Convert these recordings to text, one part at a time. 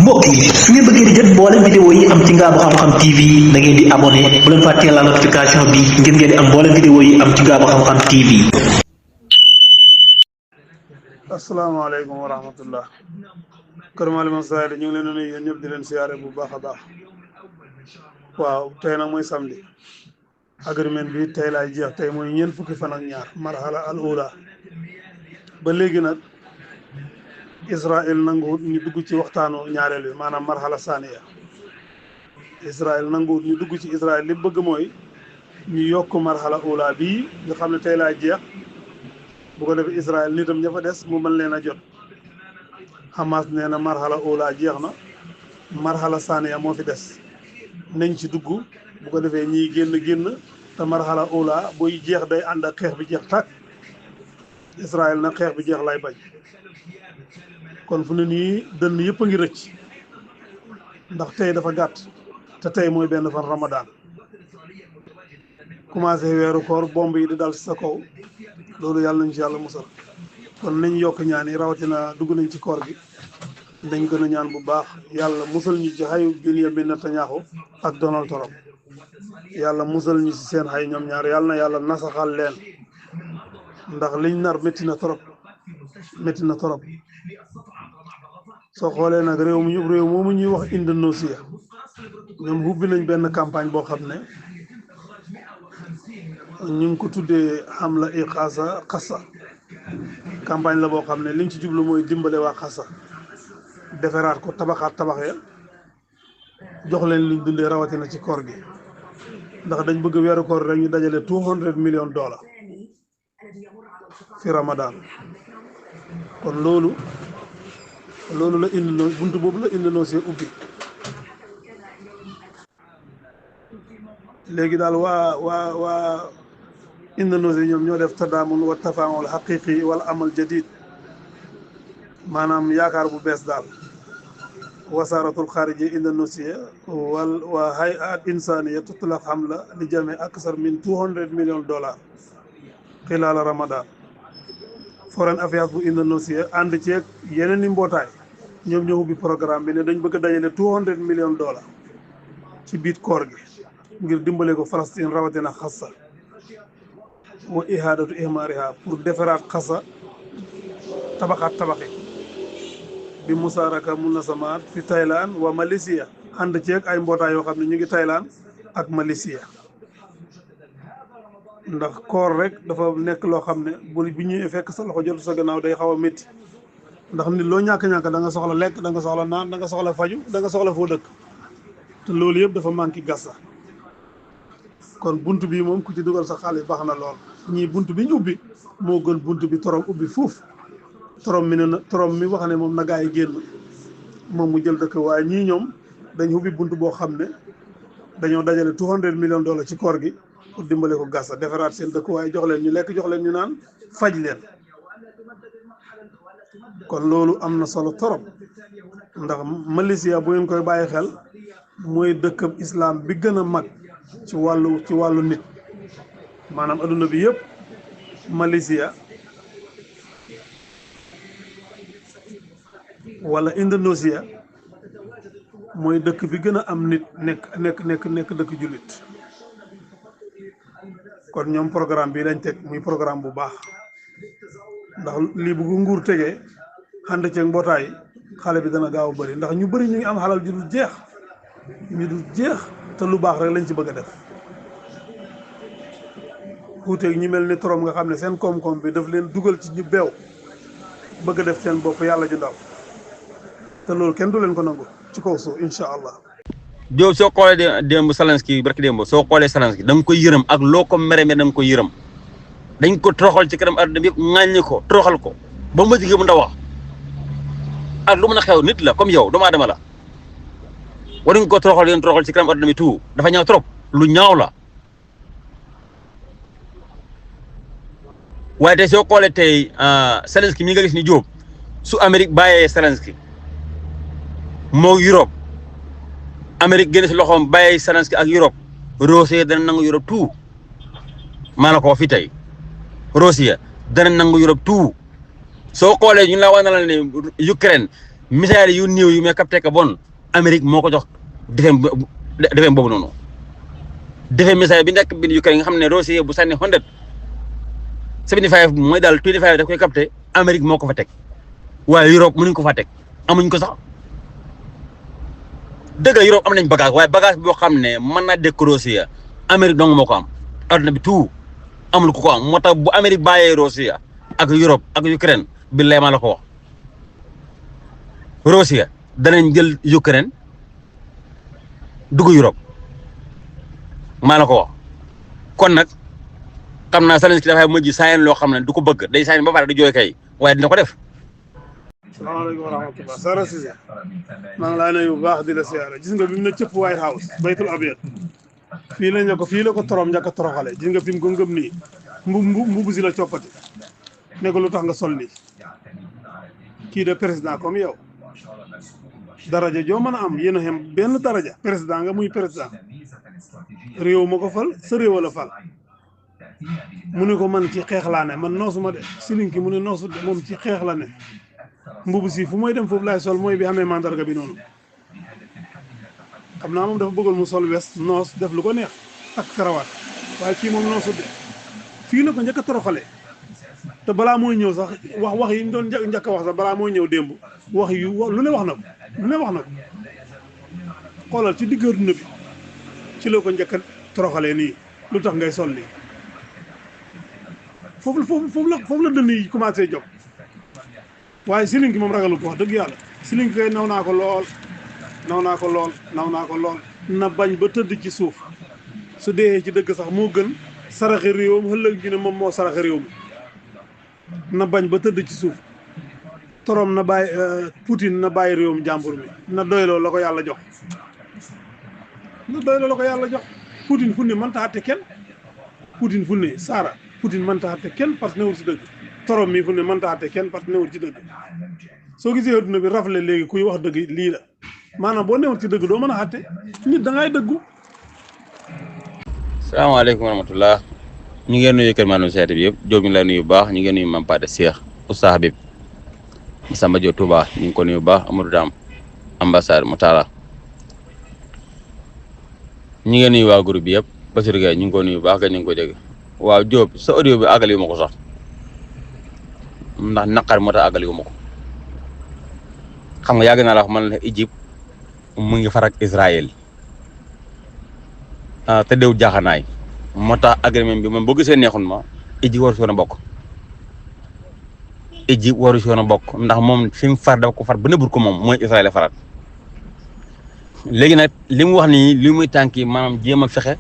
mbokk yi su ngeen bëggee di jot mboolem vidéo yi am ci Ngaabu Xam-Xam TV da ngeen di abonné bu leen fàttee la notification bi ngir ngeen di am mboolem vidéo yi am ci Ngaabu Xam-Xam TV. asalaamaaleykum wa rahmatullah kër Malick Saïd ñu ngi leen di nuyu yéen ñëpp di leen siyaare bu baax a baax. waaw tey nag mooy samedi agreement bi tey laay jeex tey mooy ñeent fukki fan ak ñaar marhala al ula ba léegi nag Israël nanguwut ñu dugg ci waxtaanu ñaareel bi maanaam marhala saniya Israël nanguwut ñu dugg ci Israël li bëgg mooy ñu yokk marhala ula bii nga xam ne tey laay jeex bu ko defee Israël nitam ña fa des mu mën leen a jot. Hamas nee na marhala ula jeex na marhala saniya moo fi des nañ ci dugg bu ko defee ñiy génn te marhala ula buy jeex day ànd ak xeex bi jeex tàkk Israël nag xeex bi jeex lay bañ kon fu ne nii dënn yëpp a ngi rëcc ndax tey dafa gàtt te tey mooy benn fan Ramadan commencé weeru koor bomb yi di dal ci sa kaw loolu yàlla nañ ci yàlla musal kon nañ yokk ñaan yi rawatina dugg nañ ci koor gi dañ gën a ñaan bu baax yàlla musal ñu ci xayu Benyamin Netanyahu ak Donald Trump yàlla musal ñu ci seen xay ñoom ñaar yàlla na yàlla nasaxal leen ndax liñ nar métti na trop soo xoolee nag réew moomu ñuy wax Indonésie ñoom ubbi nañ benn campagne boo xam ne ñu ngi ko tuddee Hamla i Xasa campagne la boo xam ne liñ ci jublu mooy dimbale waa Xasa defaraat ko tabax ya jox leen liñ dundee rawatina ci koor gi ndax dañ bëgg weeru koor rek ñu dajale $200 million fi Ramadan kon loolu la indi buntu boobu la Indonésie ubbi léegi daal waa Indonésie ñoom ñoo def tadaamun wa tafaamul xaqiqi wala amal jadid maanaam yaakaar bu bees daal wasaaratul xaariji Indonésie wa hay'at insaniya tutlaq hamla li jame aksar min $200 million xilaala Ramadan foreign affairs bu Indonésie ànd ceeg yeneen i mbootaay ñoom ñoo ubbi programme bi ne dañ bëgg a dajale $200 million ci biir koor gi ngir dimbale ko Palestine rawatina Xassa wa ihaadatu ihmaariha pour defaraat Xassa tabaxi bi musaaraka munasamaat fi Thaïlande wa Malaysia ànd ceeg ay mbootaay yoo xam ne ñu ngi Thaïlande ak Malaysia ndax koor rek dafa nekk loo xam ne bu ñëwee fekk sa loxo jotu sa gannaaw day xaw a métti ndax nit loo ñàkk da nga soxla lekk da nga soxla naan da nga soxla faju da nga soxla foo dëkk te loolu yëpp dafa manqué gassa kon bunt bi moom ku ci dugal sa xaalis baax na lool ñii bunt bi ñu ubbi moo gën bunt bi Trump ubbi fuuf Trump mi wax ne moom na gaa yi génn moom mu jël dëkk waaye ñii ñoom dañ ubbi bunt boo xam ne dañoo dajale $200 million ci koor gi pour dimbale ko gassa defaraat seen dëkk waaye jox leen ñu lekk jox leen ñu naan faj leen kon loolu am na solo trop ndax Malaysia bu ngeen koy bàyyi xel mooy dëkkab islam bi gën a mag ci wàllu nit maanaam adduna bi yëpp Malaysia wala Indonésia mooy dëkk bi gën a am nit nekk dëkk jullit kon ñoom programme bi lañ teg muy programme bu baax ndax lii bu nguur tegee ànd ceeg mbootaay xale bi dana gaaw a bëri ndax ñu bëri ñu ngi am xalal ju dul jeex te lu baax rek lañ ci bëgg a def wuuteeg ñi mel ni Trump nga xam ne seen koom-koom bi daf leen dugal ci ñu beew bëgg a def seen bopp yàlla ju ndaw te loolu kenn du leen ko nangu ci kaw suuf incha allah. Diop soo xoolee démb Zelensky barki démb soo xoolee Zelensky da nga koy yërëm ak loo ko mere da nga koy yërëm dañ ko toroxal ci kanam àdduna bi yëpp ŋàññi ko toroxal ko ba mu mën a wax ak lu mën a xew nit la comme yow doomu aadama la waruñ ko toroxal ci kanam àdduna bi tout dafa ñaaw trop lu ñaaw la waaye tey soo xoolee tey Zelensky mi nga gis ni Diop su Amérique bàyyee Zelensky moo Europe Amérique génne si loxoom bàyyee Zelensky ak Europe Russie dana nangu Europe tout maa la ko fi tey Russie dana nangu Europe tout soo xoolee ñu la wax na la ne Ukraine missile yu néew yu may capté ka bon Amérique moo ko jox defeem boobu noonu defee missile bi nekk bi Ukraine nga xam ne Russie bu sànni 75 mooy daal 25 daf koy capté Amérique moo ko fa teg waaye Europe mënuñ ko fa teg amuñ ko sax dëgg la Europe am nañ bagage waaye bagage boo xam ne mën naa dékk Russie Amérique dong moo ko am adduna bi tout amul ku ko am moo tax bu Amérique bàyyee Russie ak Europe ak Ukraine bi lay ma la ko wax Russie danañ jël Ukraine dugg Europe maa la ko wax kon nag xam naa Zelensky dafay mujj saayen loo xam ne du ko bëgg day saayen ba pare du jooy kay waaye dina ko def. salaamaaleykum wa rahmatulah Sara Cissé maa ngi laa nuyu bu baax di la siyaare gis nga bi mu ne cëpp White House baytul abiyat fii la ko torom njëkk a toroxale gis nga fi mu ko ngëm nii mbubu si la coppati ne ko lu tax nga sol nii kii de président comme yow daraja joo mën a am yéen a xem benn daraja président nga muy président réew ma ko fal sa réew la fal mu ne ko man ci xeex laa ne man noosuma de silinki mu ne noosu de moom ci xeex la ne mbubu si fu mooy dem foofu laay sol mooy bi amee mandarga bi noonu xam naa moom dafa bëggoon mu sol wes noos def lu ko neex ak karawaat waaye kii moom noosu de fii la ko njëkk a toroxale te balaa mooy ñëw sax wax yi ñu doon njëkk a wax sax balaa mooy ñëw démb wax yu lu ne wax na ko xoolal ci digg adduna bi ci la ko njëkk a toroxalee nii lu tax ngay sol lii foofu la dënn yi commencé jóg waaye Silinki moom ragalu ko wax dëgg yàlla Silinki kay naw naa ko lool na bañ ba tëdd ci suuf su dee ci dëgg sax moo gën saraxe réewam ëllëg ji ne moom moo saraxe réew mi na bañ ba tëdd ci suuf torom na bàyyi Poutine na bàyyi réewum jàmbur mi na doyloo la ko yàlla jox Poutine fu ne mënta àtte kenn Poutine fu ne Sara Poutine mënta àtte kenn parce que newul ci dëgg torom mi fu ne mënta àtte kenn parce que newul ci dëgg soo gisee adduna bi rafle léegi kuy wax dëgg lii la maanaam boo newul ci dëgg doo mën a àtte nit da ngay dëggu. salaamaaleykum wa rahmatulah ñu ngeen nuyu kër Manou Seydou bi yëpp Diop ñu lay nuyu bu baax ñu ngeen nuyu Mame Pathé Cheikh Oustaz Habib Samba Diop Touba ñu ngi ko nuyu bu baax Amadou Dam ambassade Moutala ñu ngeen nuyu waa groupe bi yëpp Bassirou Gueye ñu ngi ko nuyu bu baax ñu ngi ko dégg waaw Diop sa audio bi àggali wu ma ko sax ndax naqar moo tax àggali wu ma ko xam nga yàgg naa la wax man la Égypte mu ngi farak Israël te dew jaaxanaay moo tax agrément bi man boo gisee neexul ma Égypte waru si woon a bokk ndax moom fi mu far dafa ko far ba nëbbur ko moom mooy Israël farat léegi nag li mu wax nii li muy tànki maanaam jéem a fexe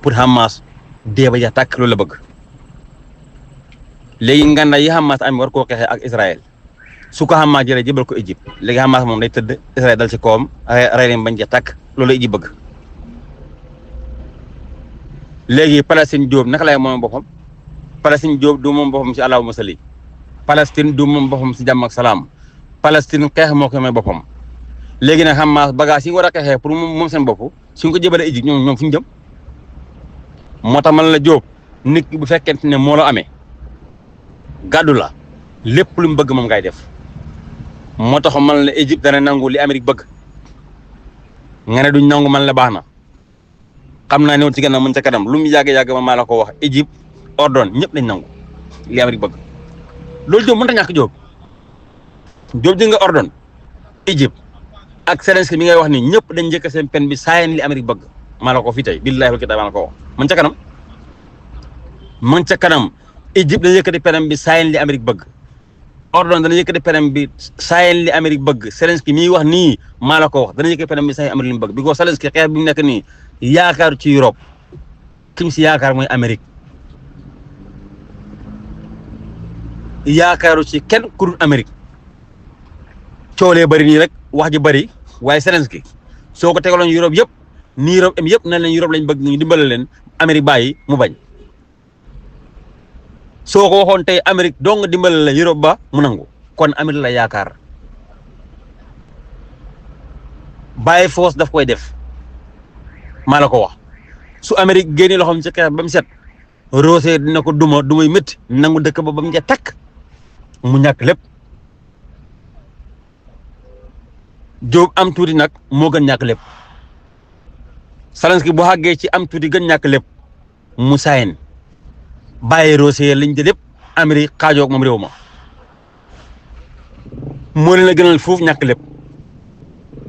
pour Hamas dee ba ja tàkk loolu la bëgg léegi nganda yi Hamas am war koo xeexee ak Israël su ko Hamas jëlee jëbal ko Égypte léegi Hamas moom day tëdd Israël dal ci kawam rey leen bañ ja tàkk loolu la Égypte bëgg léegi Palestine Diop naka lay moom boppam Palestine Diop du moom boppam si allahumma salli Palestine du moom boppam si jàmm ak salaam Palestine xeex moo ko may boppam léegi nag Hamas bagage yi war a xeexee pour moom seen bopp suñ ko jëbalee Égypte ñoom fu ñu jëm moo tax man la Diop nit bu fekkente ne moo la amee gàddu la lépp lu mu bëgg moom ngay def moo tax man la Égypte dana nangu li Amérique bëgg nga ne duñ nangu man la baax na xam naa ne ci gannaaw mën ca kanam lu mu yàgg ma maa la ko wax Égypte ordonne ñëpp lañ nangu li Amérique bëgg loolu Diop mënta ñàkk Diop di nga ordonne Égypte ak Zelensky mi ngay wax ni ñëpp dañ njëkk seen pen bi saayen li Amérique bëgg maa la ko fii tey billaahi wal kitaab maa la ko wax mën ca kanam Égypte dañu yëkkati penam bi saayen li Amérique bëgg ordonne dana yëkkati penam bi saayen li Amérique bëgg Zelensky mi wax nii maa la ko wax dana yëkkati penam bi saayen Amérique li mu bëgg bi ko Zelensky xeex bi mu nekk nii yaakaaru ci Europe kim si yaakaar mooy Amérique yaakaaru ci kenn ku dul Amérique coolee bëri nii rek wax ji bëri waaye Zelensky soo ko tegaloon Europe yëpp ni Europe am yëpp na leen Europe lañ bëgg ñu dimbale leen Amérique bàyyi mu bañ soo ko waxoon tey Amérique dong dimbale la Europe ba mu nangu kon Amérique la yaakaar bàyyi force daf koy def maa la ko wax su Amérique génnee loxoom ci xeex ba mu set Russie dina ko dumay métti nangu dëkk ba mu ja takk mu ñàkk lépp Jóob am tuuti nag moo gën ñàkk lépp Zelensky bu xàggee ci am tuuti gën ñàkk lépp mu saayin bàyyi Russie liñ jël lépp Amérique xaajoog moom réew ma moo leen a gënal foofu ñàkk lépp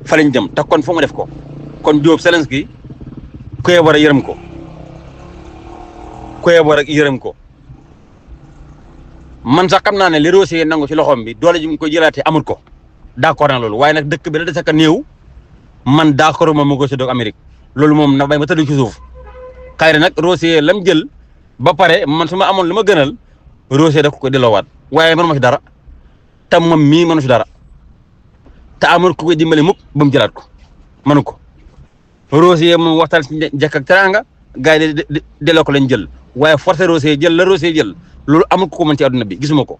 fa lañ jëm te kon foo mu def ko kon Jóob Zelensky ku yeboo rek yërëm ko ku yeboo rek yërëm ko man sax xam naa ne li Russie nangu ci loxoom bi doole ji mu koy jëlaatee amul ko d'accord na loolu waaye nag dëkk bi da des ak néew man d'accord ma mu ko séddoog Amérique loolu moom na bay ma tëdd ci suuf xëy na nag Russie lam jël ba pare man su ma amoon lu ma gënal Russie da ko delloowaat waaye mënu ma fi dara te moom mii mënu fi dara te amul ku koy dimbali mukk ba mu jëlaat ko mënu ko Russie moom waxtaan ci njëkk ak teraanga gars yi di delloo ko lañ jël waaye forcé Russie jël la Russie jël loolu amul ku ko mën ci adduna bi gisuma ko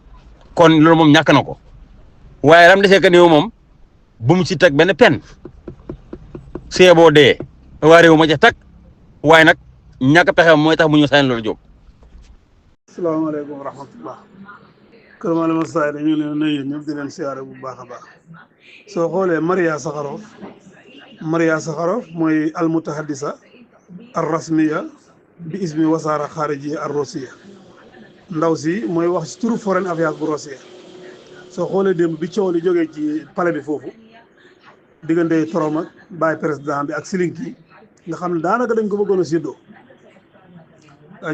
kon loolu moom ñàkk na ko waaye lam desee que néew moom bu mu ci teg benn pen see boo dee waa réew ma ca tag waaye nag ñàkk pexe mooy tax mu ñu sañ loolu Jóob. asalaamaaleykum wa rahmatullah kër Maalima Saay dañu leen nuyu ñëpp di leen siyaare bu baax a baax soo xoolee Maria Sakharov mooy almutahaddisa ar rasmiya bi ismi wasaara xaarijiya ar rusiya ndaw si mooy wax ci turu foreign affairs bu Russie soo xoolee démb bi coow li jógee ci palais bi foofu diggante Trump ak baay président bi ak Zelensky nga xam ne daanaka dañ ko bëggoon a séddoo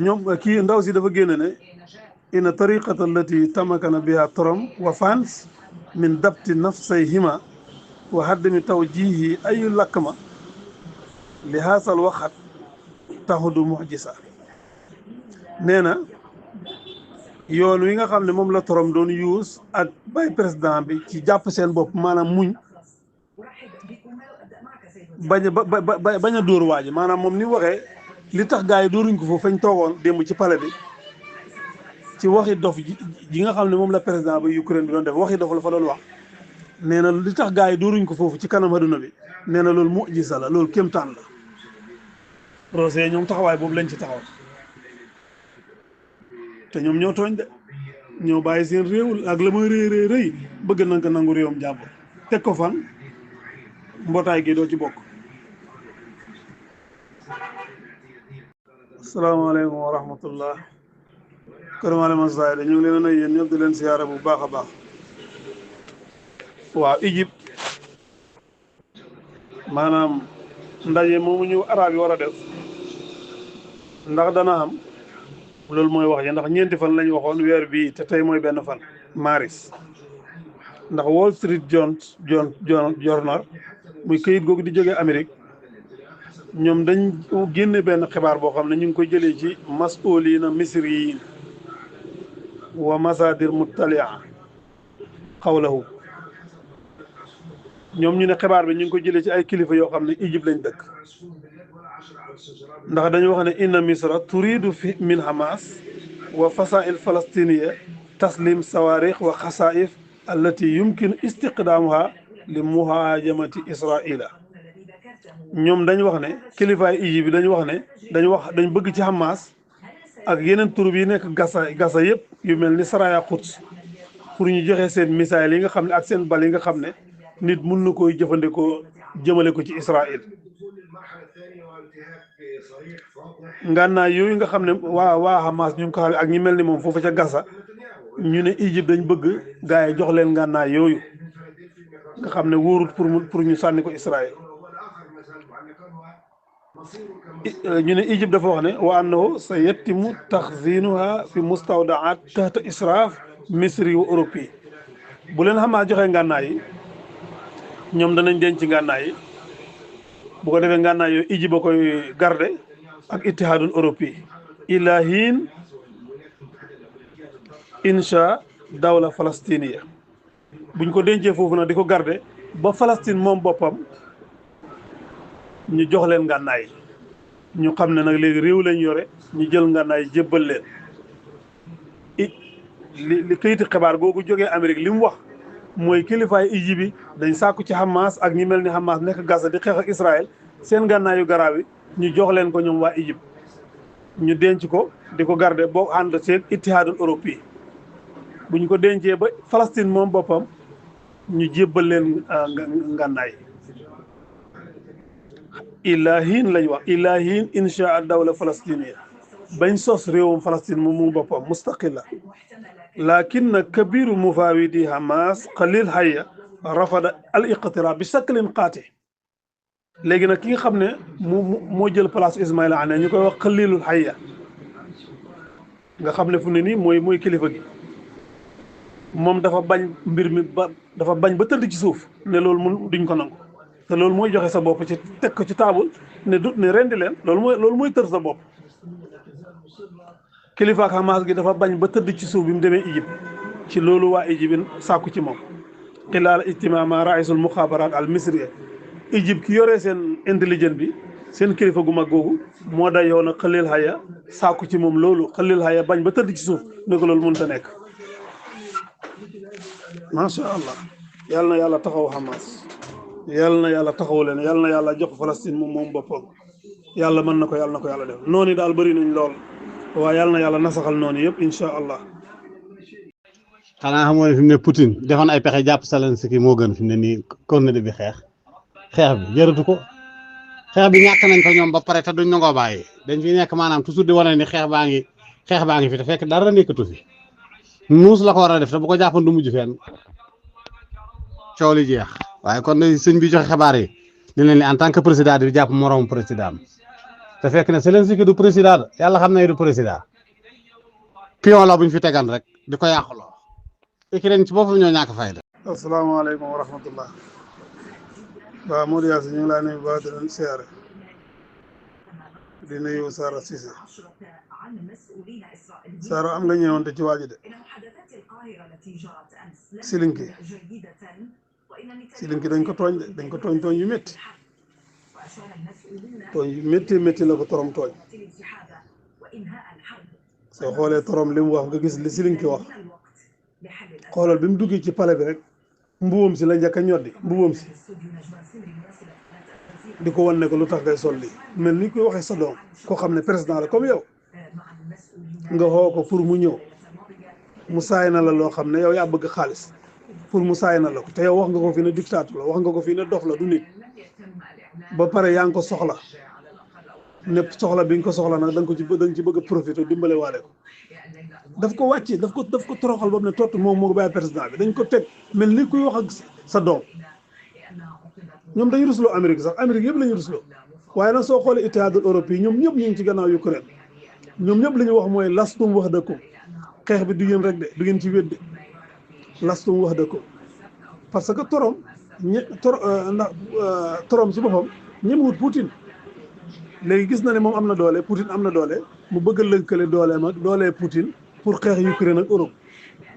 ñoom kii ndaw si dafa génne ne inna tariqata allati tamakana biha Trump wa fans min dabti nafsayhima wa haddami tawjihi ayu lakkma li haasal waxat taxudu muxjisa nee na yoon wi nga xam ne moom la Trump doon use ak bay président bi ci jàpp seen bopp maanaam muñ bañ a dóor waaji maanaam moom ni waxee li tax gars yi dóoruñ ko foofu fañ toogoon démb ci palais bi ci waxi dof ji nga xam ne moom la président ba Ukraine bi doon def waxi dof la fa doon wax nee na li tax gars yi dóoruñ ko foofu ci kanam aduna bi nee na loolu mujisa la loolu kéemtaan la Russie ñoom taxawaay boobu lañ ci taxaw te ñoom ñoo tooñ de ñoo bàyyi seen réew ak la muy rëy bëgg nañ ko nangu réewam jàmbur teg ko fan mbootaay gi doo ci bokk. asalaamaaleykum wa rahmatullah kër Maalima Saay ñu ngi leen a nuyu yéen ñëpp di leen siyaare bu baax a baax. waaw Égypte maanaam ndaje moomu ñu arab yi war a def ndax dana am loolu mooy wax ji ndax ñeenti fan lañ waxoon weer bii te tey mooy benn fan maris ndax Wall Street Journal muy këyit googu di jógee Amérique ñoom dañ génne benn xibaar boo xam ne ñu ngi koy jëlee ci mas'uliina misriyin wa masadir muttalia xawlahu ñoom ñu ne xibaar bi ñu ngi ko jëlee ci ay kilifa yoo xam ne Égypte lañ dëkk ndax dañu wax ne inna misra turidu fi min hamas wa fasail falastiniya taslim sawarix wa xasaif allati yumkinu istiqdaamuha li muhajamati israila ñoom dañ wax ne kilifaay Égypte bi dañu wax ne dañ bëgg ci Hamas ak yeneen turub yi nekk Gaza yëpp yu mel ni Saraya Quds pour ñu joxe seen misaayil yi nga xam ne ak seen bal yi nga xam ne nit mun na koy jëfandikoo jëmale ko ci Israël ngànnaay yooyu nga xam ne waa Hamas ñu ngi ko xam ak ñi mel ni moom foofu ca Gaza ñu ne Égypte dañ bëgg gars yi jox leen ngànnaay yooyu nga xam ne wóorut pour ñu sànni ko Israël ñu ne Égypte dafa wax ne wa annahu sa yettimu taxzinuha fi mustawdaat tahta israaf misri wa europe bu leen Hamas joxee ngànnaay yi ñoom danañ denc ngànnaay yi bu ko defee ngànnaay yooyu Égypte ba koy garde ak ittihaadul europe ilahin insha dawla palestiniya buñ ko dencee foofu nag di ko garde ba Palestine moom boppam ñu jox leen ngànnaay ñu xam ne nag léegi réew lañ yore ñu jël ngànnaay jébbal leen li kayiti xibaar googu jógee Amérique li mu wax mooy kilifaay Égypte bi dañ sàkku ci Hamas ak ñi mel ni Hamas nekk Gaza di xeex ak Israël seen ngànnaayu garaaw yi ñu jox leen ko ñoom waa Égypte ñu denc ko di ko garde boo ànd seen ittihaadul Europe yi bu ñu ko dencee ba Palestine moom boppam ñu jébbal leen ngànnaay ilahin lañ wax ilahin insha dawla falastiniya bañ sos réewum Palestine mu boppam mustaqilla lakin kabiru mufawidi Hamas Khalil Hayya rafada al iqtiraab bi shaklin qaati léegi nag ki nga xam ne moo jël place Ismaïla Haniyeh ñu koy wax Khalilul Hayya nga xam ne fu ne nii mooy kilifa gi moom dafa bañ mbir mi dafa bañ ba tëdd ci suuf ne loolu mun duñ ko nangu te loolu mooy joxe sa bopp ci teg ko ci taabul ne rendi leen loolu mooy tër sa bopp kilifa ak Hamas gi dafa bañ ba tëdd ci suuf bi mu demee Égypte ci loolu waa Égypte sàkku ci moom xilaal ijtimaa raisul muxaabaraat al misri Égypte ki yoree seen intelligence bi seen kilifa gu mag googu moo day yow nag Khalil Hayya sàkku ci moom loolu Khalil Hayya bañ ba tëdd ci suuf ne ko loolu mënut a nekk macha allah yal na yàlla taxaw Hamas yal na yàlla taxaw leen yal na yàlla jox Palestine moom boppam yàlla mën na ko yàlla na ko yàlla def noonu daal bëri nañ lool waaye yal na yàlla nasaxal noonu yëpp incha allah. xanaa xamoo ne fi mu ne Poutine defoon ay pexe jàpp Zelensky moo gën fi mu ne nii cornet bi xeex bi jërëtu ko xeex bi ñàkk nañ ko ñoom ba pare te duñ nangoo bàyyi dañ fi nekk maanaam toujours di wane ni xeex baa ngi fi te fekk dara nekkatu fi muus la ko war a def te bu ko jàppoon du mujj fenn coow li jeex waaye kon sëñ bi joxe xabaar yi ne leen ni en tant que président di jàpp moroom président te fekk ne Zelensky du président yàlla xam ne du président pion la buñ fi tegan rek di ko yàquloo Ukraine ci boppam ñoo ñàkk fayda. asalaamaaleykum wa rahmatullah waaw Modou Yacine ñu ngi laa nuyu baax di leen siyaare di nuyu Sara Cissé Sara am nga ñëwante ci waaji de Silinki dañ ko tooñ yu métti métti la ko torom tooñ soo xoolee torom li mu wax nga gis li Silinki wax xoolal bi mu duggee ci palais bi rek mbubbam si la njëkk a ñoddi mbubbam si di ko wan ne ko lu tax ngay sol lii mel ni koy waxee sa doom koo xam ne président la comme yow nga xoo ko pour mu ñëw mu saay na la loo xam ne yow yaa bëgg xaalis pour mu saay na la ko te yow wax nga ko fii ne dictateur la wax nga ko fii ne dof la du nit ba pare yaa ngi ko soxla ne soxla bi nga ko soxla nag da nga ci bëgg a profité dimbale waale ko daf ko wàcce daf ko toroxal ba mu ne tott moom moo bàyyi président bi dañ ko teg mel ni kuy wax ak sa doom ñoom dañu rusloo Amérique sax Amérique yëpp la ñu rusloo waaye nag soo xoolee Itihad Europe yi ñoom ñëpp ñu ngi ci gannaaw Ukraine ñoom ñëpp li ñu wax mooy lastum wax dëkkum xeex bi du yéen rek de du ngeen ci wédde lastum wax dëkkum parce que torom ci boppam ñemewut Poutine léegi gis na ne moom am na doole Poutine am na doole mu bëgg a lënkale doolee Poutine pour xeex Ukraine ak Europe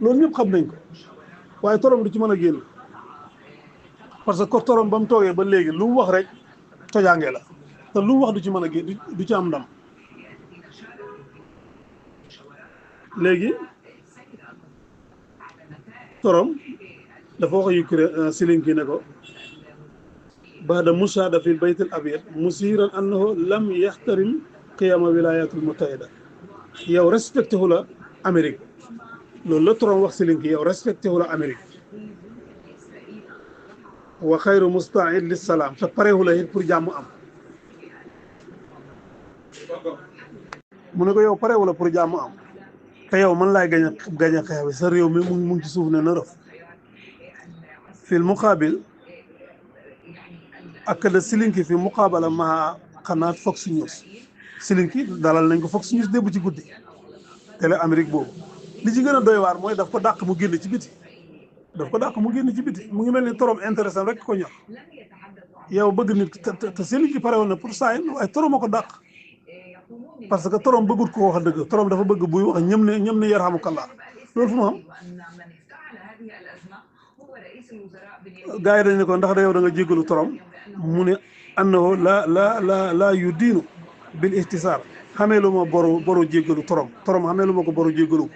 loolu ñëpp xam nañ ko waaye torom du ci mën a génn parce que torom ba mu toogee ba léegi lu mu wax rek tojaange la te lu mu wax du ci mën a génn du ci am ndam léegi torom dafa wax Ukraine Zelensky ne ko baada mushahada fi bayt al abyad musiran annahu lam yaxtarim qiyama wilayatul mutahida yow respecté wu la Amérique loolu la Trump wax Zelensky yow respecté wu la Amérique wa xayru mustaid lis salaam te parewu la it pour jàmm am mu ne ko yow parewu la pour jàmm am te yow man laay gañ a xeex bi sa réew mi mu ngi ci suuf ne na rëf fil muqaabil akkada Zelensky fi muqaabala ma xanaat Fox News Zelensky dalal nañ ko Fox News démb ci guddi télé Amérique boobu li ci gën a doy waar mooy daf ko dàq mu génn ci biti mu ngi mel ni torom intéressant rek ko ñor yow bëgg nit te Zelensky pare woon na pour saa waaye torom a ko dàq parce que torom bëggut ko wax dëgg torom dafa bëgg buy wax ñëm ne yarhamukallah loolu fu mu am gars yi dañ ne ko ndax da yow da nga jéggalu torom mu ne annahu la yu diinu bil ihtisaar xamee lu ma boru jéggalu torom xamee lu ma ko boru jéggalu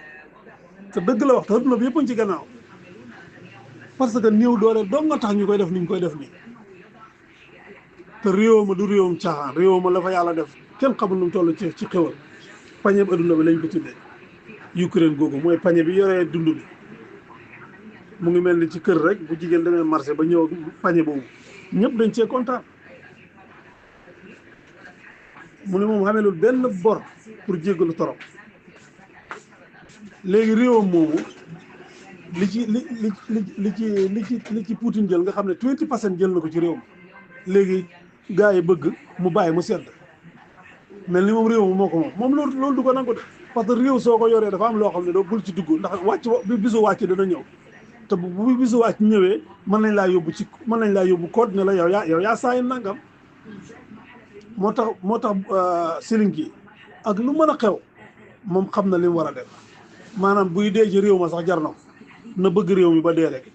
te dëgg la wax te adduna bi yëpp ci gannaaw parce que néew doole doo nga tax ñu koy def ni ñu koy def nii te réew ma du réewum caaxaan réew ma la fa yàlla def kenn xamul nu mu toll ci xewal pañe bi adduna bi lañ ko tuddee Ukraine googu mooy pañe bi yoree dund bi mu ngi mel ni ci kër rek bu jigéen demee marché ba ñëw pañe boobu ñëpp dañ cee kontaan mu ne moom xamelul benn bor pour jéggalu torop léegi réewam moomu li ci li ci Poutine jël nga xam ne 20% jël na ko ci réewam léegi gars yi bëgg mu bàyyi mu sedd mel ni moom réewam moo ko moom loolu du ko nangu de parce que réew soo ko yoree dafa am loo xam ne doo bul ci dugg ndax bi bisu wàcc dana ñëw te bu bisu wàcc ñëwee mën nañ laa yóbbu code ne la yow yaa saayi nangam moo tax Selinki ak lu mën a xew moom xam na li mu war a def maanaam buy dee ci réew ma sax jar na ko na bëgg réew mi ba dee rek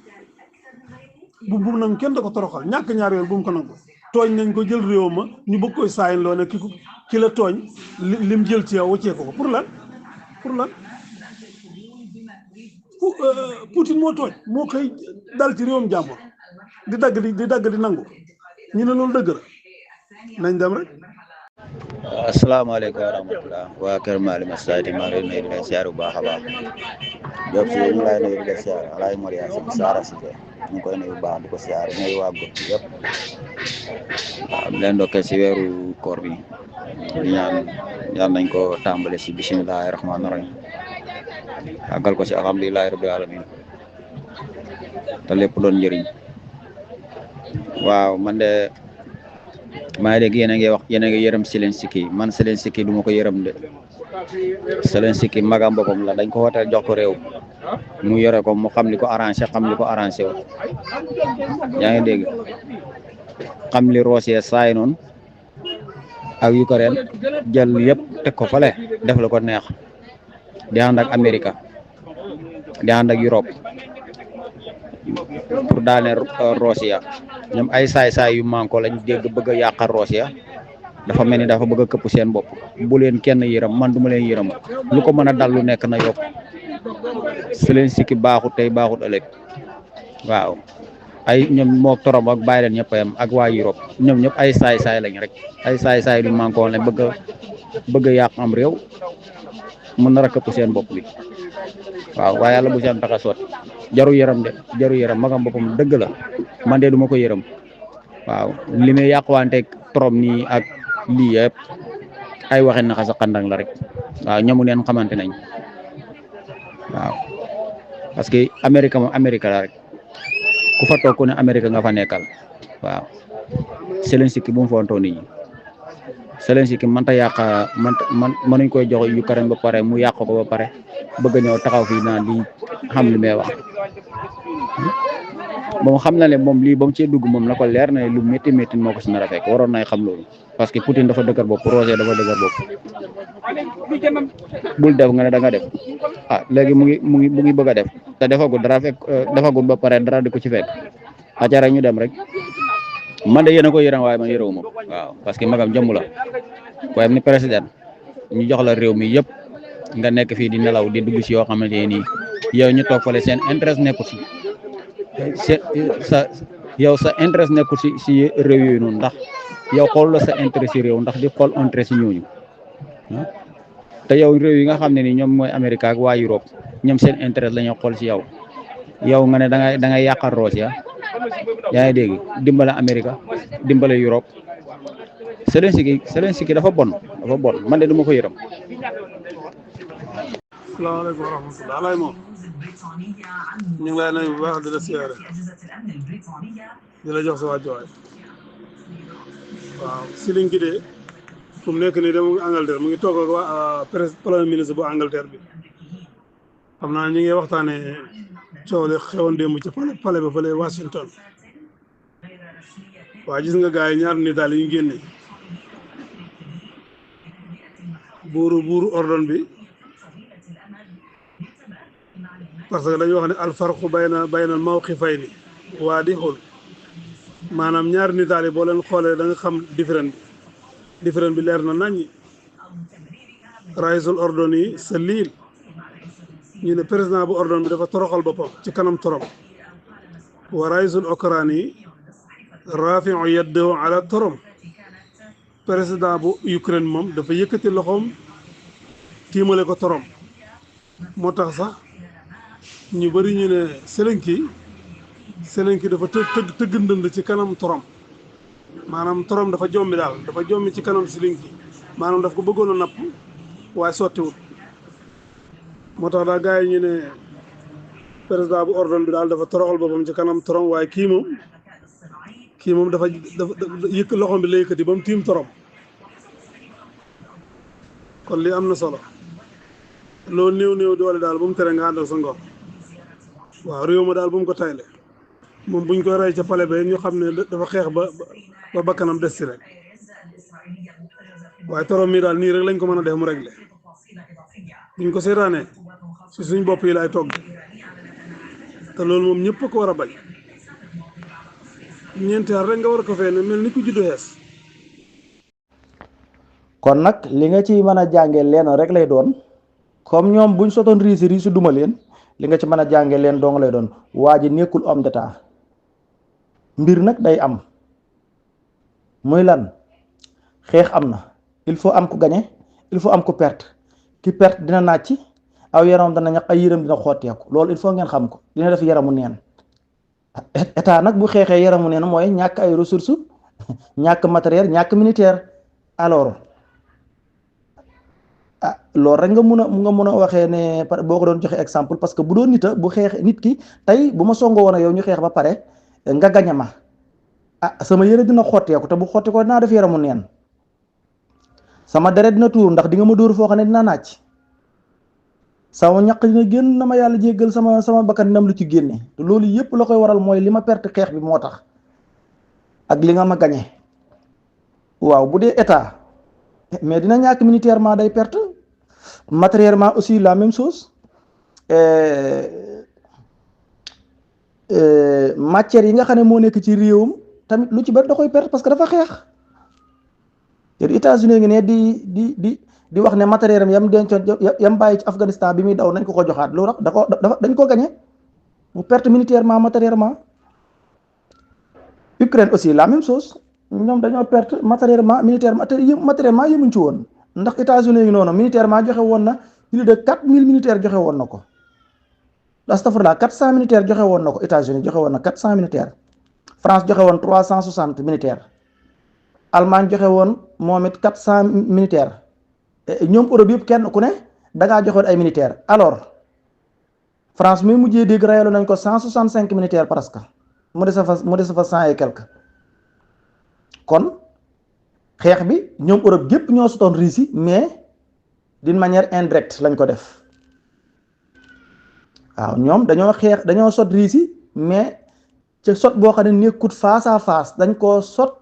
bu nangu kenn da ko toroxal ñàkk ñaar yoon bu mu ko nangu tooñ nañ ko jël réew ma ñu bëgg koy saayin loo ne ki la tooñ lim jël ci yow wëccee ko pour lan Poutine moo tooñ moo koy dal ci réewam jàmbur di dagg di nangu ñu ne loolu dëgg la nañ dem rek. asalaamaaleykum wa rahmatulah waa Kër Maalima Sadio maa ngi lay nuyu di leen siyaar bu baax a baax Diop si ñu lay nuyu di leen siyaar Alaay Moria si Saara si ñu ngi koy nuyu bu baax di ko siyaar nuyu waa groupe yëpp waaw leen ndokkee si weeru koor bi di ñaan nañ ko tàmbale si bisimilahi rahmaani rahim àggal ko si alhamdulilahi rabbil alamin te lépp doon njëriñ waaw man de maa ngi dégg yéen a ngi yërëm Zelensky man Zelensky du ma ko yërëm de Zelensky magam boppam la dañ ko wooteel jox ko réew mu yore ko mu xam li ko arrangé wu yaa ngi dégg xam li Russie saay noonu ak Ukraine jël yëpp teg ko fale def la ko neex di ànd ak Amérique di ànd ak Europe pour daane Russie ñoom ay saay-saay yu manko lañ dégg bëgg a yàqal Russie dafa mel ni dafa bëgg a këpp seen bopp bu leen kenn yërëm man du ma leen yërëm lu ko mën a dal lu nekk na yokk Zelensky baaxut tey baaxut ëllëg waaw ay ñoom moo torom ak bàyyi leen ñëpp yam ak waa Europe ñoom ñëpp ay saay-saay lañ rek ay saay-saay yu manko lañ bëgg a yàq am réew mën na këpp seen bopp bi waaw waaye yàlla bu seen tax a sotti jaru yërëm magam boppam dëgg la man de du ma ko yërëm waaw li may yàqwante trop nii ak lii yëpp ay waxin na xasa xandang la rek waaw ñamu neen xamante nañ waaw parce que Amérique moom Amérique la rek ku fa toog ku ne Amérique nga fa nekkal waaw Zelensky bu mu fontoo nit ñi Zelensky mënta yàq mënuñ koy jox Ukraine ba pare mu yàq ko ba pare bëgg a ñëw taxaw fii naan di xam li may wax moom xam na ne moom lii ba mu cee dugg moom la ko leer na ne lu métti moo ko si nar a fekk waroon nay xam loolu parce que Poutine dafa dëgër bopp Russie dafa dëgër bopp bul def nga ne da nga def léegi mu ngi bëgg a def te defagul dara defagul ba pare dara di ko ci fekk aca rek ñu dem rek man de yéen a ko yërëm waaye man yërëwu ma waaw parce que magam jëmm la ko am ni président ñu jox la réew mi yëpp nga nekk fii di nelaw di dugg si yoo xamante ne nii yow ñu toog fale seen intérêt nekkul si sa intérêt nekkul si réew yooyu noonu ndax yow xool la sa intérêt si réew ndax di xool intérêt si ñooñu te yow réew yi nga xam ne ni ñoom mooy Amérique ak waa Europe ñoom seen intérêt la ñu xool si yow nga ne da ngay yàqal Russie yaa ngi dégg dimbale Amérique dimbale Europe Zelensky dafa bon man de du ma ko yërëm. salaamaaleykum wa rahmatulah alaay moom ñu ngi lay nuyu bu baax di la siyaare di la jox sa wàccuwaay waaw Selinki de fu mu nekk nii de mu ngi Angleterre mu ngi toog ak waa premier ministre bu Angleterre bi xam naa ñu ngi waxtaanee coow li xewoon démb ci palais ba fële Washington waaw gis nga gars yi ñaar nitaal yi ñu génne buuru ordon bi parce que dañu wax ne alfarqu bayna al mawqifayni waadihun maanaam ñaari nitaal yi boo leen xoolee da nga xam différent bi leer na naññi raisul ordon yi sa liil ñu ne président bu ordon bi dafa toroxal boppam ci kanam torom wa raisul okrani yi rafiu yaddahu ala torom président bu Ukraine moom dafa yëkkati loxoom tiimale ko torom moo tax sax ñu bëri ñu ne Zelensky Zelensky dafa tëgg ndënd ci kanam Trump, maanaam Trump dafa jommi daal, dafa jommi ci kanam Zelensky, maanaam daf ko bëggoon a napp waaye sottiwut. moo tax daal gars yi ñu ne président bu ordon bi daal dafa toroxal boppam ci kanam Trump, waaye kii moom dafa yëkk loxom bi la yëkkati ba mu tiim Trump. kon li am na solo, loolu néew doole daal bu mu tere nga àndal sa ngor. waaw réew ma daal bu mu ko tayle, moom buñ koy rey ca pale ba ñu xam ne dafa xeex ba bakkanam des ci rek. waaye Trump mi daal nii rek lañ ko mën a def mu réglé. buñ ko seetaanee si suñ bopp yi laay togg, te loolu moom ñëpp ko war a bañ. ñeenti at rek nga war ko fee ne mel ni ku juddu xees. kon nag li nga ci mën a jàngee leen rek lay doon, comme ñoom buñ sotoon riisi duma leen, li nga ci mën a jàngee leen dong lay doon. waa ji nekkul homme d'état. mbir nag day am muy lan, xeex am na, il faut am ku gañe, il faut am ku perte. ki perte dina nàcc, aw yaram dana ñaq, ay yëram dina xotteeku. loolu il faut ngeen xam ko, dina def yaramu neen. état nag bu xeexee yaramu neen mooy ñàkk ay ressources, ñàkk matériel, ñàkk militaire. alors loolu rek nga mun a waxee ne boo ko doon joxe exemple, parce que bu doon bu xeex nit ki tey bu ma songoo woon ak yow ñu xeex ba pare nga gañe ma, sama yëre dina xotteeku, te bu xotti ko dinaa def yaramu neen. sama deret dina tuur ndax di nga ma dóor foo xam ne dina nàcc, sama ñaq dina génn, na ma yàlla jéggal, sama bakkan ndam lu ci génne. te loolu yëpp la koy waral mooy li ma perte xeex bi moo tax, ak li nga ma gañe. waaw bu dee état, mais dina ñàkk militairement, day perte matériellement aussi la même chose. matière yi nga xam ne moo nekk ci réewam tamit lu ci bari da koy perte parce que dafa xeex. te États-Unis ngi ne di wax ne matériel am yam dencoon yam bàyyi ci Afghanistan bi muy daw nañ ko joxaat, loolu dañ ko gagné, mu perte militairement, matériellement. Ukraine aussi la même chose, ñoom dañoo perte matériellement, militairement, te matériellement yemuñ ci woon, ndax États-Unis ngi noonu militairement joxe woon na plus de 4000 militaires joxe woon na ko. astafurlah 400 militaires joxe woon na ko, États-Unis joxe woon na 400 militaires, France joxe woon 360 militaires, Allemagne joxe woon moom it 400 militaires. ñoom Europe yëpp kenn ku ne da ngaa joxoon ay militaires. alors France mi mujjee dégg rayalo nañ ko 165 militaires presque, mu des fa 100 et quelque. kon xeex bi ñoom Europe yëpp ñoo sotoon Russie, mais d'une manière indirecte lañ ko def. waaw ñoom dañoo sot Russie, mais ca sot boo xam ne nekkut face à face, dañ koo sot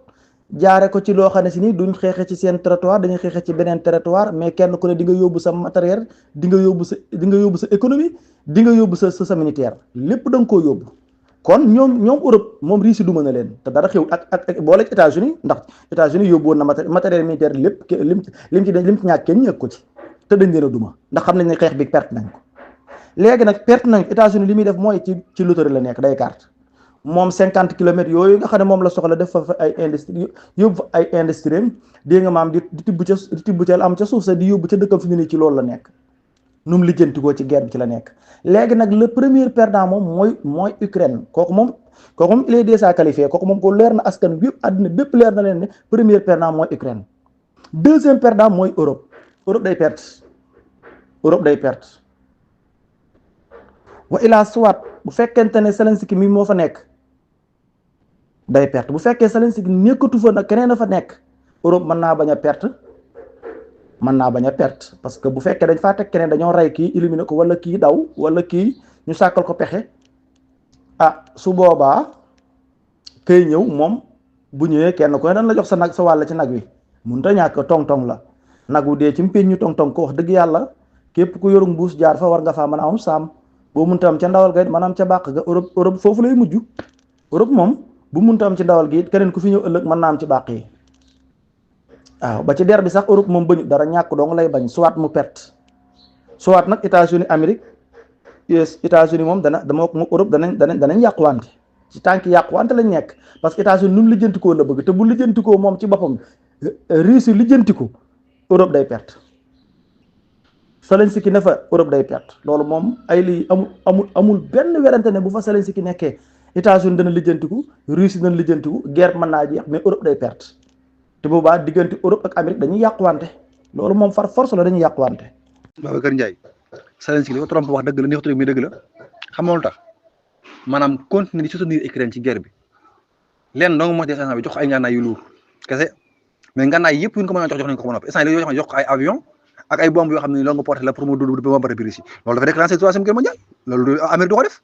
jaare ko ci loo xam ne si ni duñ xeexe ci seen territoire, dañuy xeexe ci beneen territoire, mais kenn ku ne di nga yóbbu sa matériel, di nga yóbbu sa économie, di nga yóbbu sa militaire, lépp da nga koo yóbbu. kon ñoom Europe moom Russie du mën a leen, te dara xew ak boole États-Unis, ndax États-Unis yóbbu woon na matériel militaire lépp lim ci ñàkk kenn ñëkk ko ci, te dañ leen a duma ndax xam nañ ne xeex bi perte nañ ko. léegi nag perte nañ États-Unis li muy def mooy ci loterie la nekk, day carte. moom 50 kilomètres yooyu nga xam ne moom la soxla def fa ay industrie, yóbbu fa ay industrie, dégg nga maam di tibb ca am ca suuf sa di yóbbu ca dëkkam fi mu ne ci loolu la nekk. nu mu lijjantikoo ci guerre bi ci la nekk. léegi nag le premier perdant moom mooy Ukraine, kooku moom il est déjà qualifié, kooku moom ko leer na askan bi yëpp, àddina bépp leer na leen ne premier perdant mooy Ukraine. deuxième perdant mooy Europe day perte. wa ilaa soit bu fekkente ne Zelensky mi moo fa nekk day perte, bu fekkee Zelensky nekkatu fa nag keneen a fa nekk, Europe mën naa bañ a perte, parce que bu fekkee dañ faa teg keneen, dañoo rey kii éliminer ko, wala kii daw, wala kii ñu sàkkal ko pexe, su boobaa kay ñëw moom bu ñëwee kenn ku ne dañ la jox sa wàll ci nag wi, mënut a ñàkk tong-tong la, nag wu dee ci mpéñ ñu tong-tong ko, wax dëgg yàlla képp ku yorum mbuus jaar fa war nga faa mën a am saam. boo mënta am ca ndawal ga it maanaam ca bàq ga, Europe foofu lay mujj. Europe moom bu mënta am ci ndawal gi it keneen ku fi ñëw ëllëg mën naa am ci bàq yi. waaw ba ci der bi sax Europe moom bañu dara, ñàkk dong lay bañ, soit mu perte, soit nag États-Unis Amérique, États-Unis moom Europe danañ yàquwante, ci tànk yàquwante lañ nekk, parce que États-Unis nu mu lijjantikoo la bëgg, te bu lijjantikoo moom ci boppam Russie lijjantiku, Europe day perte. Zelensky ne fa Europe day perte, loolu moom ay lii amul benn werante ne bu fa Zelensky nekkee États-Unis dana lijjantiku Russie dana lijjantiku guerre mën naa jeex mais Europe day perte te boobaa diggante Europe ak Amérique dañuy yàquwante loolu moom far force la dañuy yàquwante. Babacar Ndiaye Zelensky li ko Trump wax dëgg la neexut rek mi dëgg la xam nga lu tax maanaam continuer di soutenir Ukraine ci guerre bi leen dong moo ci instant bi jox ko ay ngànnaay yu luur kese mais ngànnaay yëpp yu ñu ko mën a jox nañ ko ba noppi instant yii dañoo jox ko ay avion ak ay bombe yoo xam ne longue portée la pour mu dund ba bombardé bi Russie loolu dafay déclencher troisième guerre mondiale loolu Amérique du ko def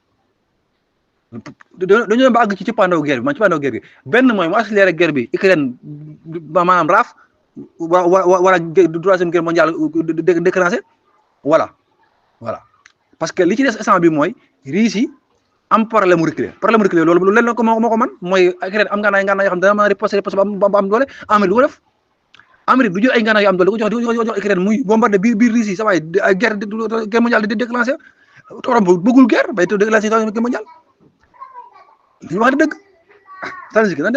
dañoo dem ba àgg ci pandaw guerre bi man ci pandaw guerre bi benn mooy mu accéléré guerre bi Ukraine maanaam raaf wala troisième guerre mondiale déclenché voilà parce que li ci des instant bi mooy Russie am problème mu reculer loolu leen la ko moo ko man mooy Ukraine am ngànnaay yoo xam ne dana mën a riposter ba am doole Amérique du ko def Amérique du jël ay ngànnaay yu am doole di ko jox Ukraine muy bombardé biir Russie sa waay ay guerre mondiale di déclenché Trump bëggul guerre bay déclenché guerre mondiale li ñu wax dëgg Zelensky na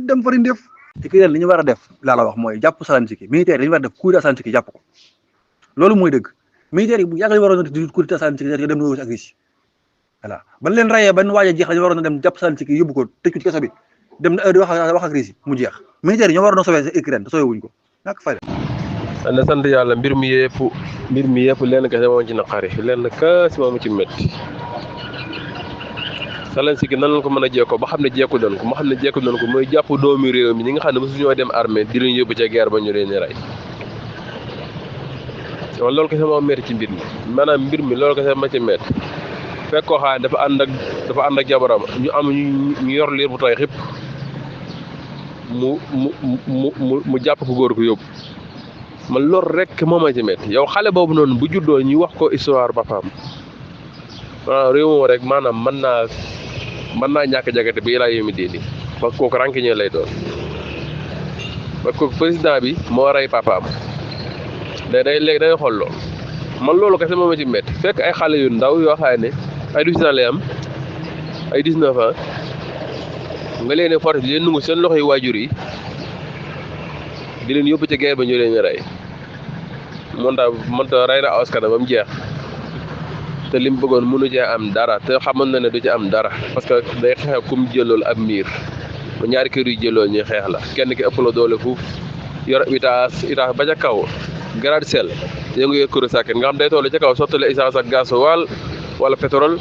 dem fari ndéef Ukraine li ñu war a def laa la wax mooy jàpp Zelensky militaire li ñu war a def coup d'état Zelensky jàpp ko loolu mooy dëgg militaire yi bu yàgg la waroon a di coup d'état Zelensky dem na ak Russie voilà ban leen rayee ban waaj a jeex dañu waroon a dem jàpp Zelensky yóbbu ko tëj ko ci kaso bi dem na wax ak Russie mu jeex militaire yi ñoo waroon a sauver Ukraine te sauver wuñ ko ñàkk fay na sant yàlla mbir mi yëpp lenn kese moo ci naqari lenn ka si moomu ci métti Zelensky nan la ko mën a jekkoo ba xam ne jekku doon ko ma xam ne jekku doon ko mooy jàpp doomi réew mi ñi nga xam ne mosu ñoo dem armée di leen yóbbu ca guerre ba ñu leen rey loolu kese moo métti ci mbir mi maanaam mbir mi loolu kese ma ci métti fekk koo xam ne dafa ànd ak jabaram ñu am ñu yor liir bu tooy xëpp mu jàpp ko góor ko yóbbu man loolu rek moo ma ci métti yow xale boobu noonu bu juddoo ñu wax ko histoire papaam waaw réew moom rek maanaam mën naa ñàkk jagate bi ilaa yomi diini parce que kooku rànkiñee lay doon parce que président bi moo rey papaam léegi day xool loolu man loolu kese moo ma ci métti fekk ay xale yu ndaw yoo xam ne ay 18 ans lay am ay 19 ans nga leen di force di leen nungu seen loxo yi waajur yi di leen yóbbu ca guerre ba ñu leen rey monta rey na askana ba mu jeex te li mu bëggoon mënu cee am dara te xamoon na ne du ci am dara parce que day xeex kum jëlool ab miir ba ñaari kër yu jëloo ñuy xeex la kenn ki ëpp la doole fuuf yor itaas ba ca kaw grade sel te nga yor kër sàkket nga xam day toll ca kaw sottale essence ak gasoil wala pétrole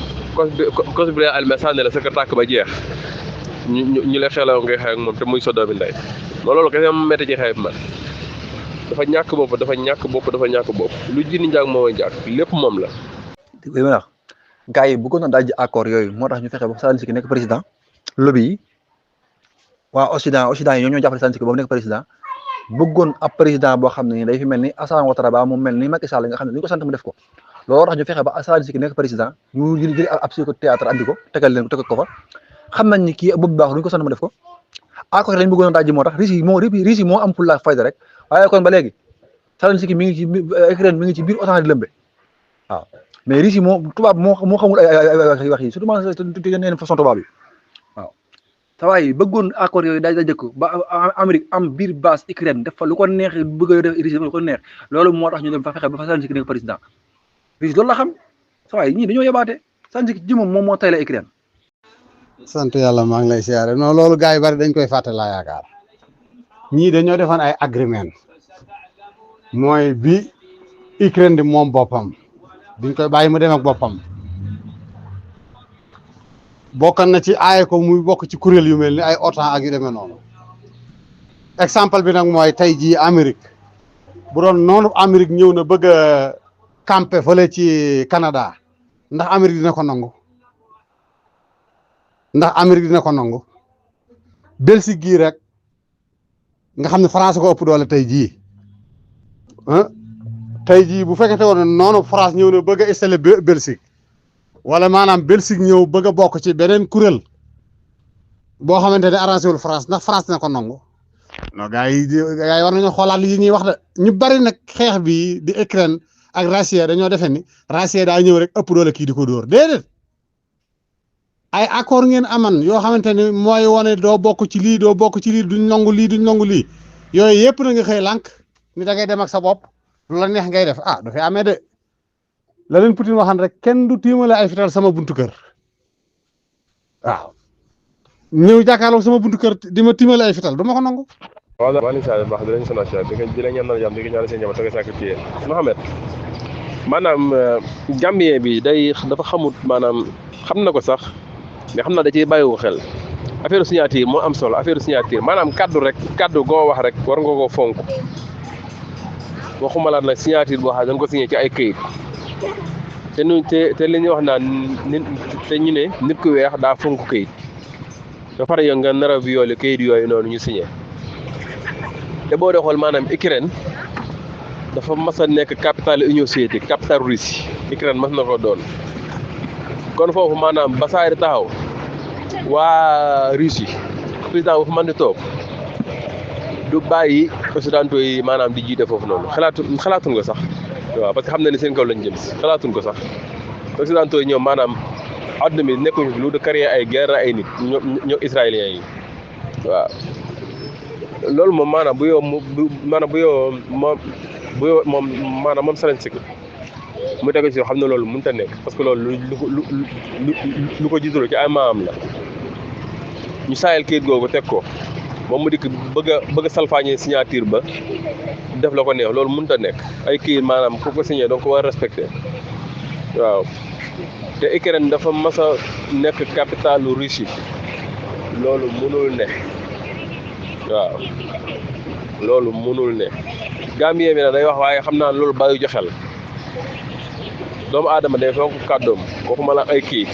cos bi almet sànni la sa kër tàkk ba jeex ñu lay xeelaw ngay xeex ak moom te muy sa doomi ndey ma loolu kese ma métti ci xeex bi man dafa ñàkk bopp lu jinni njaag moo njaag lépp moom la li ma wax gars yi bëggoon na daaj accord yooyu moo tax ñu fexe ba Zelensky nekk président lobby yi waa Occident yi ñoo jàppale Zelensky boobu nekk président bëggoon ab président boo xam ne nii day fi mel ni Alassane Ouattara ba mu mel ni Macky Sall nga xam ne li ñu ko sant mu def ko loolu tax ñu fexe ba Zelensky nekk président ñu jël ab psychothéâtre andi ko tegal ko fa xam nañ ni kii boobu baax lu ñu ko sant mu def ko accord lañ bëggoon daaj moo tax Russie moo am fulla fayda rek waaye kon ba léegi Zelensky mi ngi ci Ukraine mi ngi ci biir OTAN di lëmbe waaw mais Russie tubaab moo xamul ay wax yi surtout yeneen façon tubaab yi waaw tawaay yi bëggoon accord yooyu daal jëkk ba Amérique am biir base Ukraine def fa lu ko neex bëgg a def Russie lu ko neex loolu moo tax ñu dem fa fexe ba fa Zelensky nekk président Russie loolu la xam tawaay ñii dañoo yabaate Zelensky ci moom moo tay la Ukraine. sant yàlla maa ngi lay siyaare non loolu gars yi bari dañ koy fàtte laa yaakaar ñii dañoo defoon ay agreement mooy bi Ukraine di moom boppam. duñ koy bàyyi mu dem ak boppam bokkan na ci aaye ko muy bokk ci kuréel yu mel ni ay OTAN ak yu demee noonu exemple bi nag mooy tey jii Amérique bu doon noonu Amérique ñëw na bëgg a camper fële ci Canada ndax Amérique dina ko nangu Belgique gii rek nga xam ne France ko ëpp doole tey jii tey jii bu fekkente woon noonu France ñëw na bëgg a installé Belgique wala maanaam Belgique ñëw bëgg a bokk ci beneen kuréel boo xamante ne arrangé wul France ndax France dina ko nangu non gars yi war nañoo xoolaat li ñuy wax de ñu bari nag xeex bi di Ukraine ak Russie dañoo defe ni Russie daa ñëw rek ëpp doole kii di ko dóor déedéet ay accord ngeen aman yoo xamante ni mooy wane doo bokk ci lii duñ nangu lii yooyu yëpp na nga xëy lànk ni da ngay dem ak sa bopp lu la neex ngay def du fi amee de la leen Poutine waxan rek kenn du tiimale ay fital sama buntu kër waaw ñëw jàkkaarloog sama buntu kër di ma timal ay fital du ma ko nangu. waaw maa ngi saa baax di leen sonal di leen ñaanal jàmm di leen ñaanal seen jàmm toog sàkk ci Mohamed maanaam Gambien bi dafa xamut maanaam xam na ko sax mais xam naa da ciy bàyyiwu xel affaire signature moo am solo affaire signature maanaam kaddu goo wax rek war nga ko fonk waxuma la nag signature boo xam ne dañ ko signé ci ay këyit te li ñuy wax naan nit te ñu ne nit ku weex daa fonk këyit ba pare yow nga nar a violé këyit yooyu noonu ñu signé te boo dee xool maanaam Ukraine dafa mas a nekk capitale Union soviétique capitale Russie Ukraine mas na ko doon kon foofu maanaam ba saa taxaw waa Russie président bu fa mën di toog du bàyyi occidentaux yi maanaam di jiite foofu noonu xalaatuñ ko sax waaw parce que xam na ne seen kaw lañ jëm si xalaatuñ ko sax occidentaux yi ñoom maanaam àdduna bi nekkuñu fi lu de créer ay guerre ay nit ñoo israéliens yi waaw loolu moom maanaam bu yow moom Zelensky mu tegu ci xam ne loolu mënut a nekk parce que loolu lu ko jiitaloo ci ay maam la ñu saayal kayit googu teg ko moom mu dikk bëgg a salfaañee signature ba def la ko neex loolu mënut a nekk ay kayit maanaam ku ko signé donc ko war a respecté waaw te Ukraine dafa mas a nekk capitalu Russie loolu mënul ne waaw loolu mënul ne Gambien bi nag day wax waaye xam naa loolu bàyyi joxel doomu aadama day fonk kàddoom waxuma la ay kii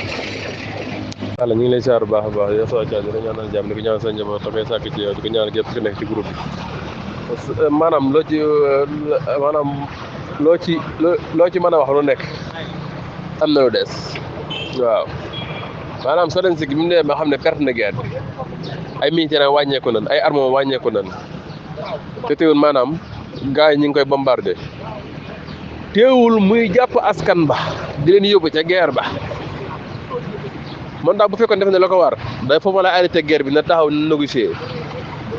walla ñu ngi lay siyaar bu baax a baax yow soo di ko ñaanal jàmm di ko ñaanal sa njaboot te koy sàkk ci yow di ko ñaanal képp ku nekk ci groupe bi maanaam loo ci mën a wax lu nekk am na lu des waaw maanaam Zelensky bi mu ne ma xam ne perte na guerre bi ay militaires wàññeeku nan ay armes wàññeeku nan te teewul maanaam gars yi ñu ngi koy bombardé teewul muy jàpp askan ba di leen yóbbu ca guerre ba man daal bu fekkoon def ne la ko war day foofu la arrêté guerre bi na taxaw négocier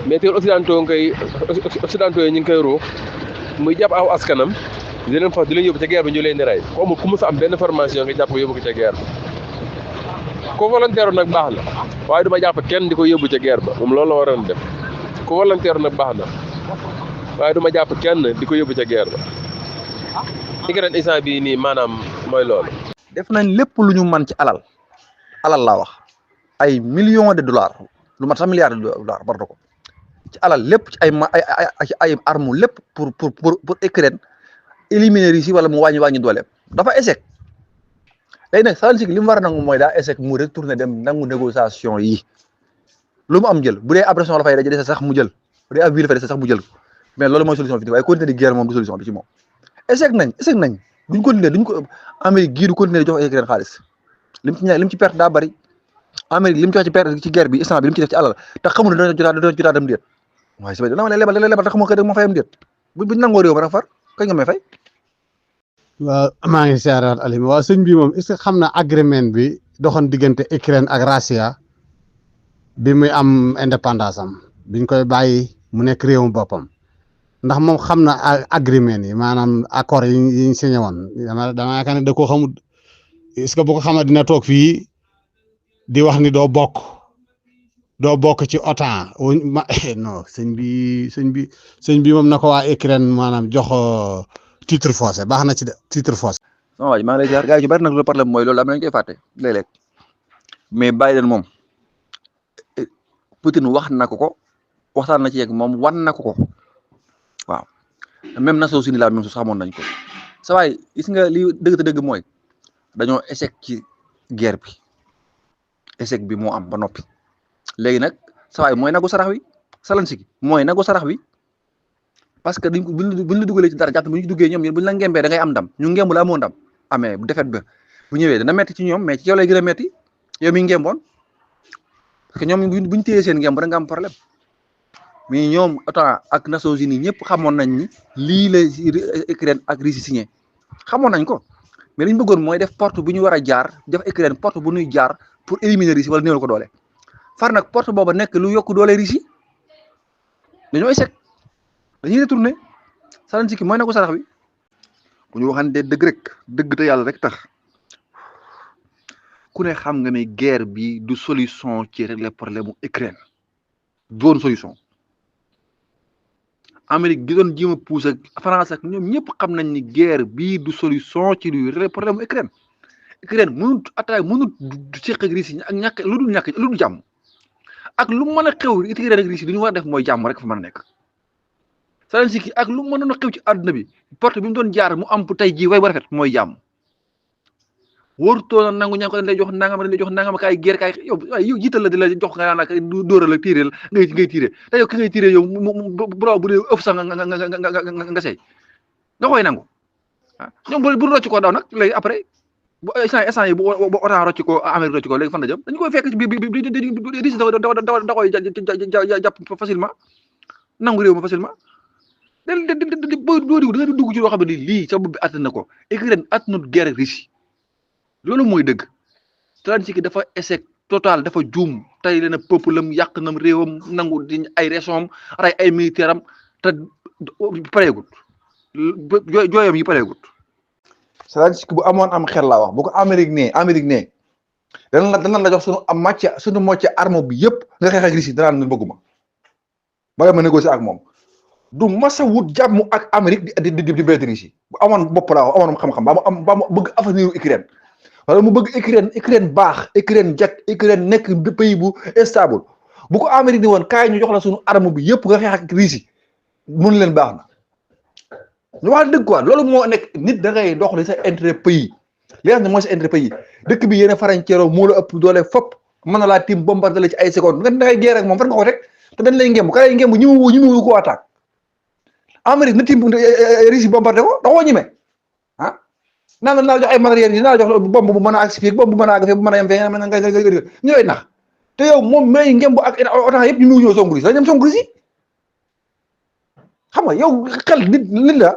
mais teewul occidentaux yi ñu ngi koy ruux muy jàpp aw askanam di leen foofu di leen yóbbu ca guerre bi ñu leen di rey ku amul ku mu sa am benn formation nga jàpp ko yóbbu ko ca guerre ba ku volontaire nag baax na waaye du ma jàpp kenn di ko yóbbu ca guerre ba moom loolu la waroon def ku volontaire nag baax na waaye du ma jàpp kenn di ko yóbbu ca guerre ba Ukraine instant bii nii maanaam mooy loolu. def nañ lépp lu ñu mën ci alal laa wax ay millions de dollars lu mat sax milliards de dollars bar na ko ci alal lépp ci ay armes lépp pour Ukraine éliminer Russie wala mu wàññi dooleem dafa échec léegi nag Zelensky li mu war a nangu mooy daa échec mu retourné dem nangu négociation yi lu mu am jël bu dee abrasion la fay dese sax mu jël bu dee ab ville fay dese sax mu jël mais loolu mooy solution bi waaye continuer di guerre moom du solution bi ci moom. échec nañ duñ ko Amérique gii du continuer di jox Ukraine xaalis lim ci perte daa bari Amérique lim ci wax ci perte ci guerre bi instant bi lim ci def ci alal te xamul ne dana jotaa dem déet waaye sama dama lay lebal te xamoo ko moo fayam déet buñ nangoo réew ba nag far kañ nga may fay. waaw maa ngi siyaaraat Alioune waaw sëñ bi moom est-ce que xam na agreement bi doxoon diggante Ukraine ak Russia bi muy am indépendance am biñ koy bàyyi mu nekk réewum boppam. ndax moom xam na agreement yi maanaam accord yi ñu signé woon dama yaakaar ne da koo xamul est-ce que bu ko xamee dina toog fii di wax ni doo bokk ci OTAN non sëñ bi moom na ko waa Ukraine maanaam jox titre foncé baax na ci titre foncé. non waay maa ngi lay jaar gars yi ci bari nag loolu problème mooy loolu am nañu koy fàtte léeg-léeg mais Biden moom Poutine wax na ko waxtaan na ci yegg moom wan na ko. waaw même Nations Unies la même chose xamoon nañ ko sa waay gis nga li dëgg te dëgg mooy dañoo échec ci guerre bi échec bi moo am ba noppi léegi nag sa waay mooy nagu sarax wi Zelensky mooy nagu sarax wi parce que buñ la dugalee ci dara jàpp bu ñu duggee ñoom buñ la ngembee da ngay am ndam ñu ngemb la amoo ndam amee bu defet ba bu ñëwee dana metti ci ñoom mais ci yow lay gën a metti yow mi ngemboon parce que ñoom buñ téyee seen ngemb da nga am problème mais ñoom OTAN ak Nations Unies ñëpp xamoon nañ ni lii la Ukraine ak Russie signé xamoon nañ ko mais li ñu bëggoon mooy def porte bu ñu war a jaar def Ukraine porte bu ñuy jaar pour éliminer Russie wala néewal ko doole far nag porte booba nekk lu yokk doole Russie dañoo échec dañuy retourné Zelensky mooy na ko sarax bi bu ñu waxante dëgg rek dëgg te yàlla rek tax ku ne xam nga ne guerre bi du solution ci régler problème mu Ukraine doon solution Amérique gi doon jéem a pousse ak France ak ñoom ñëpp xam nañ ni guerre bii du solution ci luy régler problème mu Ukraine mënut attaque mënut seq ak Russie ak ñàkk lu dul jàmm ak lu mën a xew Ukraine ak Russie li ñu war a def mooy jàmm rek fa mën a nekk Zelensky ak lu mënoon a xew ci àdduna bi porte bi mu doon jaar mu am tey jii way bu rafet mooy jàmm warutoon nangu ña ko dañ lay jox nangam kaay guerre kaay yow jiital la di la jox nga naan ak dóoral ak tiireel ngay tiire te yow ki ngay tiire yow bu dee ëpp sax nga seey nga koy nangu ah ñoom bu rocc ko daw nag léegi après bu instant yi bu otaan rocc ko Amérique rocc ko léegi fan la jëm dañu koy fekk ci biir Russie da koy jàpp facilement nangu réew ma facilement boo dugg da nga dugg ci loo xam ne lii sa bopp bi attan na ko Ukraine attanut guerre Russie loolu mooy dëgg Zelensky dafa échec total dafa juum tey leen peuple am yàq nam réewam nangu di ay régions ray ay militaire am te pareegut jooyam yi pareegut. Zelensky bu amoon am xel laa wax bu ko Amérique ne dana la jox sunu mocc arme bi yëpp nga xeex ak Russie danaan ne bëgguma ba ma négocier ak moom du masa wut jàmm ak Amérique di béykat Russie bu amoon bopp laa wax amoon xam-xam ba mu bëgg avenir Ukraine wala mu bëgg Ukraine baax Ukraine jag Ukraine nekk pays bu stable bu ko Amérique ni woon kaay ñu jox la sunu arme bi yëpp nga xeex ak Russie mun leen baax na ñu wax dëgg quoi loolu moo nekk nit da ngay dox li sa intérêt pays li nga xam ne mooy sa intérêt pays dëkk bi yéen a farañceeroo moo la ëpp doole fop mën na laa tim bombardé la ci ay secondes nga da ngay guerre ak moom fan nga ko rek te dañ lay ngemb ka lay ngemb ñu mu ko attaque Amérique na tim Russie bombardé ko da koo ñime ah naan naa jox ay matériel yi naa jox bomb bu mën a agsi fii bomb bu mën a àgg fii bu mën a yem fee nga ñëwee nax te yow moom may ngemb ak otan yëpp ñu mu ñëw songu Russie dañu dem songu Russie xam nga yow xel nit la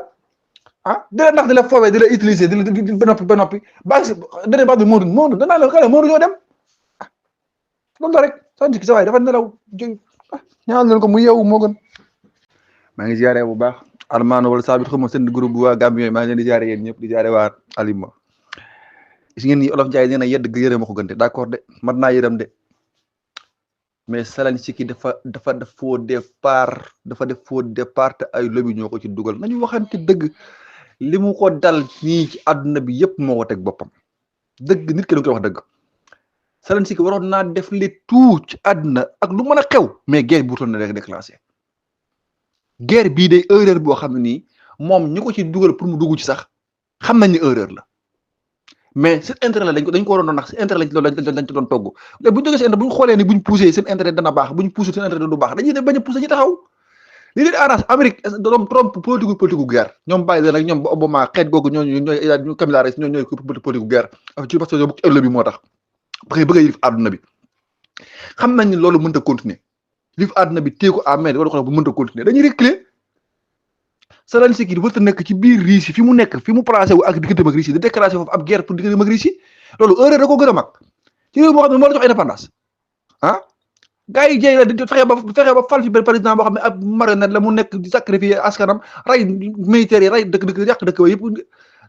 ah dina ndax di la foowee di la utiliser di ba noppi base dana base bi Moodu danaa la xale Moodu ñoo dem ah loolu la rek Zelensky sa waay dafa nelaw ñaan leen ko mu yeewu moo gën. maa ngi ziare bu baax Armando wala Sabit xam nga seen groupe bu waa Gambie yooyu maa ngi leen di ziare yéen ñëpp di ziare waa Alima gis ngeen ni Olof Njaay nee na yedd ga yërëm a ko gën de d'accord de mat naa yërëm de mais Zelensky dafa def faux départ te ay lobby ñoo ko ci dugal nañu waxante dëgg li mu ko dal nii ci àdduna bi yëpp moo ko teg boppam dëgg nit ki da nga koy wax dëgg Zelensky waroon naa def li tout ci àdduna ak lu mën a xew mais guerre bi wutoon na rek déclenché guerre bii day erreur boo xam ne nii moom ñu ko ci dugal pour mu dugg ci sax xam nañ ni erreur la mais seen intérêt la dañ ko waroon nax seen intérêt lañ ci doon togg léegi bu ñu jógee seen intérêt bu ñu xoolee ni bu ñu poussé seen intérêt dana baax bu ñu poussé seen intérêt du baax dañuy bañ a poussé ñu taxaw li leen arrange Amérique Trump politique guerre ñoom bàyyi leen ak ñoom Obama xeet googu ñooy Kamala Harris ñooy politique guerre ci parce que bu ëllëg bi moo tax parce que bëgg a yilif àdduna bi xam nañ ni loolu mënta continuer yilif àdduna bi téye ko à main wala ko bu mënta continuer dañuy reculer Zelensky dafa ta nekk ci biir Russie fi mu nekk fi mu placé wu ak diggante ak Russie di déclenché foofu ab guerre pour diggante ak Russie loolu erreur da ko gën a mag ci réew moo xam ne moo la jox indépendance ah gars yi jéy la di fexe ba fal fi benn président boo xam ne ab marionnette la mu nekk di sacrifier askanam ray militaires yi ray dëkk yàq dëkk ba yëpp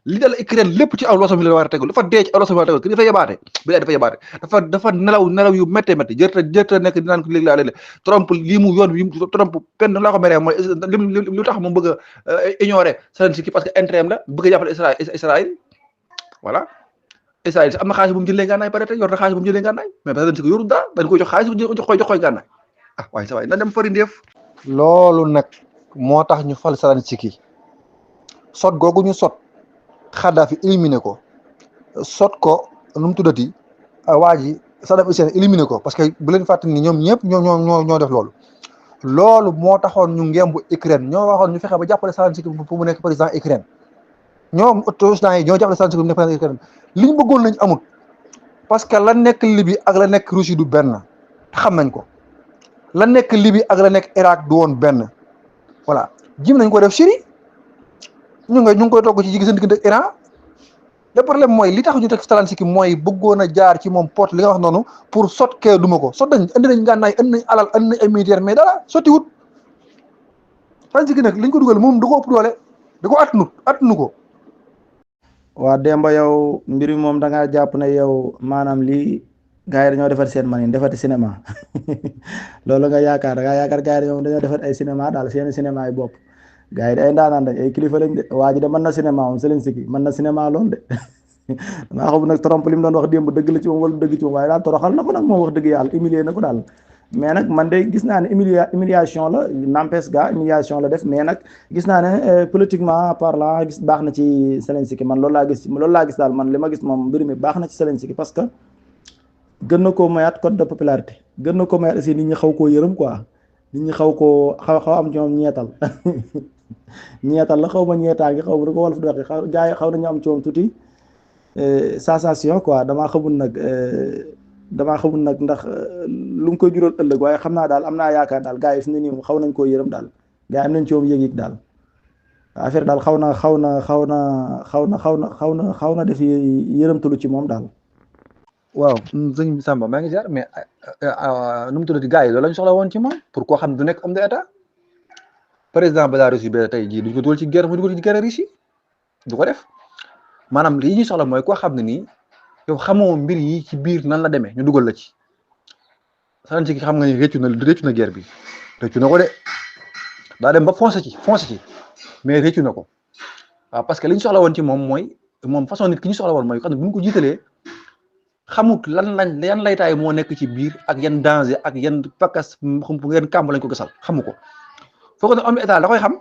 li dal Ukraine lépp ci aw loosam la war a tegul dafa dee ci aw loosam la tegul dafa yabaate bi dafa yabaate dafa nelaw yu métte jërta nekk dinaan ko léegi laa léeg Trump lii mu yoon wi Trump penn laa ko meree mooy lu tax mu bëgg a ignorer Zelensky parce que intérêt am la bëgg a jàppale Israël voilà Israël am na xaalis bu mu jëlee gànnaay peut-être yor na xaalis bu mu jëlee gànnaay mais Zelensky yorul dara dañ koy jox xaalis jox koy gànnaay ah waaye sa waay na dem fari ndeef loolu nag moo tax ñu fal Zelensky sot googu ñu sot Kadhafi éliminé ko sot ko nu mu tuddati waa ji Saddam Hussein éliminé ko parce que bu leen fàttali ni ñoom ñëpp ñoo def loolu moo taxoon ñu ngembu Ukraine ñoo waxoon ñu fexe ba jàppale Zelensky pour mu nekk président Ukraine ñoom Occidentaux yi ñoo jàppale Zelensky pour mu nekk président Ukraine li ñu bëggoon lañ amut parce que la nekk Libye ak la nekk Russie du benn xam nañ ko la nekk Libye ak la nekk Irak du woon benn voilà jim nañ ko def Syrie ñu ngi koy togg ci jigi seen diggante ak Iran le problème mooy li tax ñu teg Zelensky mooy bëggoon a jaar ci moom porte li nga wax noonu pour sot kee duma ko sot nañ indi nañ ngànnaay indi nañ alal indi nañ ay militaire mais dara sotti wut Zelensky nag liñ ko dugal moom da ko ëpp doole da ko attunu ko waa Demba yow mbir mi moom da ngaa jàpp ne yow maanaam lii gars yi dañoo defar seen manin defati cinéma loolu nga yaakaar da ngaa yaakaar gars yi dañoo defar ay cinéma daal seen cinéma yi bopp gars yi de ay ndaanaan dañ ay kilifa lañ de waa ji de mën na cinéma moom Serigne Siki mën na cinéma lool de maa xam nag trompe li mu doon wax démb dëgg la ci moom wala dëgg ci moom waaye daal toroxal na ko nag moom wax dëgg yàlla humilier na ko daal mais nag man de gis naa ne humiliation la n'empêche ga humiliation la def mais nag gis naa ne politiquement parlant gis baax na ci Serigne Siki man loolu laa gis daal man li ma gis moom mbir mi baax na ci Serigne Siki parce que gën na koo mayaat code de popularité gën na koo mayaat aussi nit ñi xaw koo yërëm quoi nit ñi xaw am ci moom ñeetal ñeetal la xaw ma ñeetaa ngi xaw ma da ko wolof di waxe xaw nañu am ci moom tuuti sensation quoi damaa xamul nag ndax lu mu koy jural ëllëg waaye xam naa daal am naa yaakaar daal gars yi fi ne nii moom xaw nañ koo yërëm daal gars yi am nañ ci moom yëg-yëg daal affaire daal xaw na def yërëmtalu ci moom daal. waaw sëñ Samba maa ngi ziar mais nu mu tuddati gars yi loolu lañ soxla woon ci moom pour koo xam ne du nekk homme d'état président ba la Russie ba tey jii duñ ko dugal ci guerre mu dugal ci guerre Russie du ko def maanaam lii ñuy soxla mooy koo xam ne nii yow xamoo mbir yi ci biir nan la demee ñu dugal la ci Serigne Siki xam nga ni réccu na guerre bi réccu na ko de daa dem ba foncé ci mais réccu na ko waaw parce que li ñu soxla woon ci moom mooy moom façon nit ki ñu soxla woon mooy xam ne bu ñu ko jiitalee xamut yan laytaay moo nekk ci biir ak yan danger ak yan pakkas yan kàmb lañ ko gasal xamu ko foog ne homme état da koy xam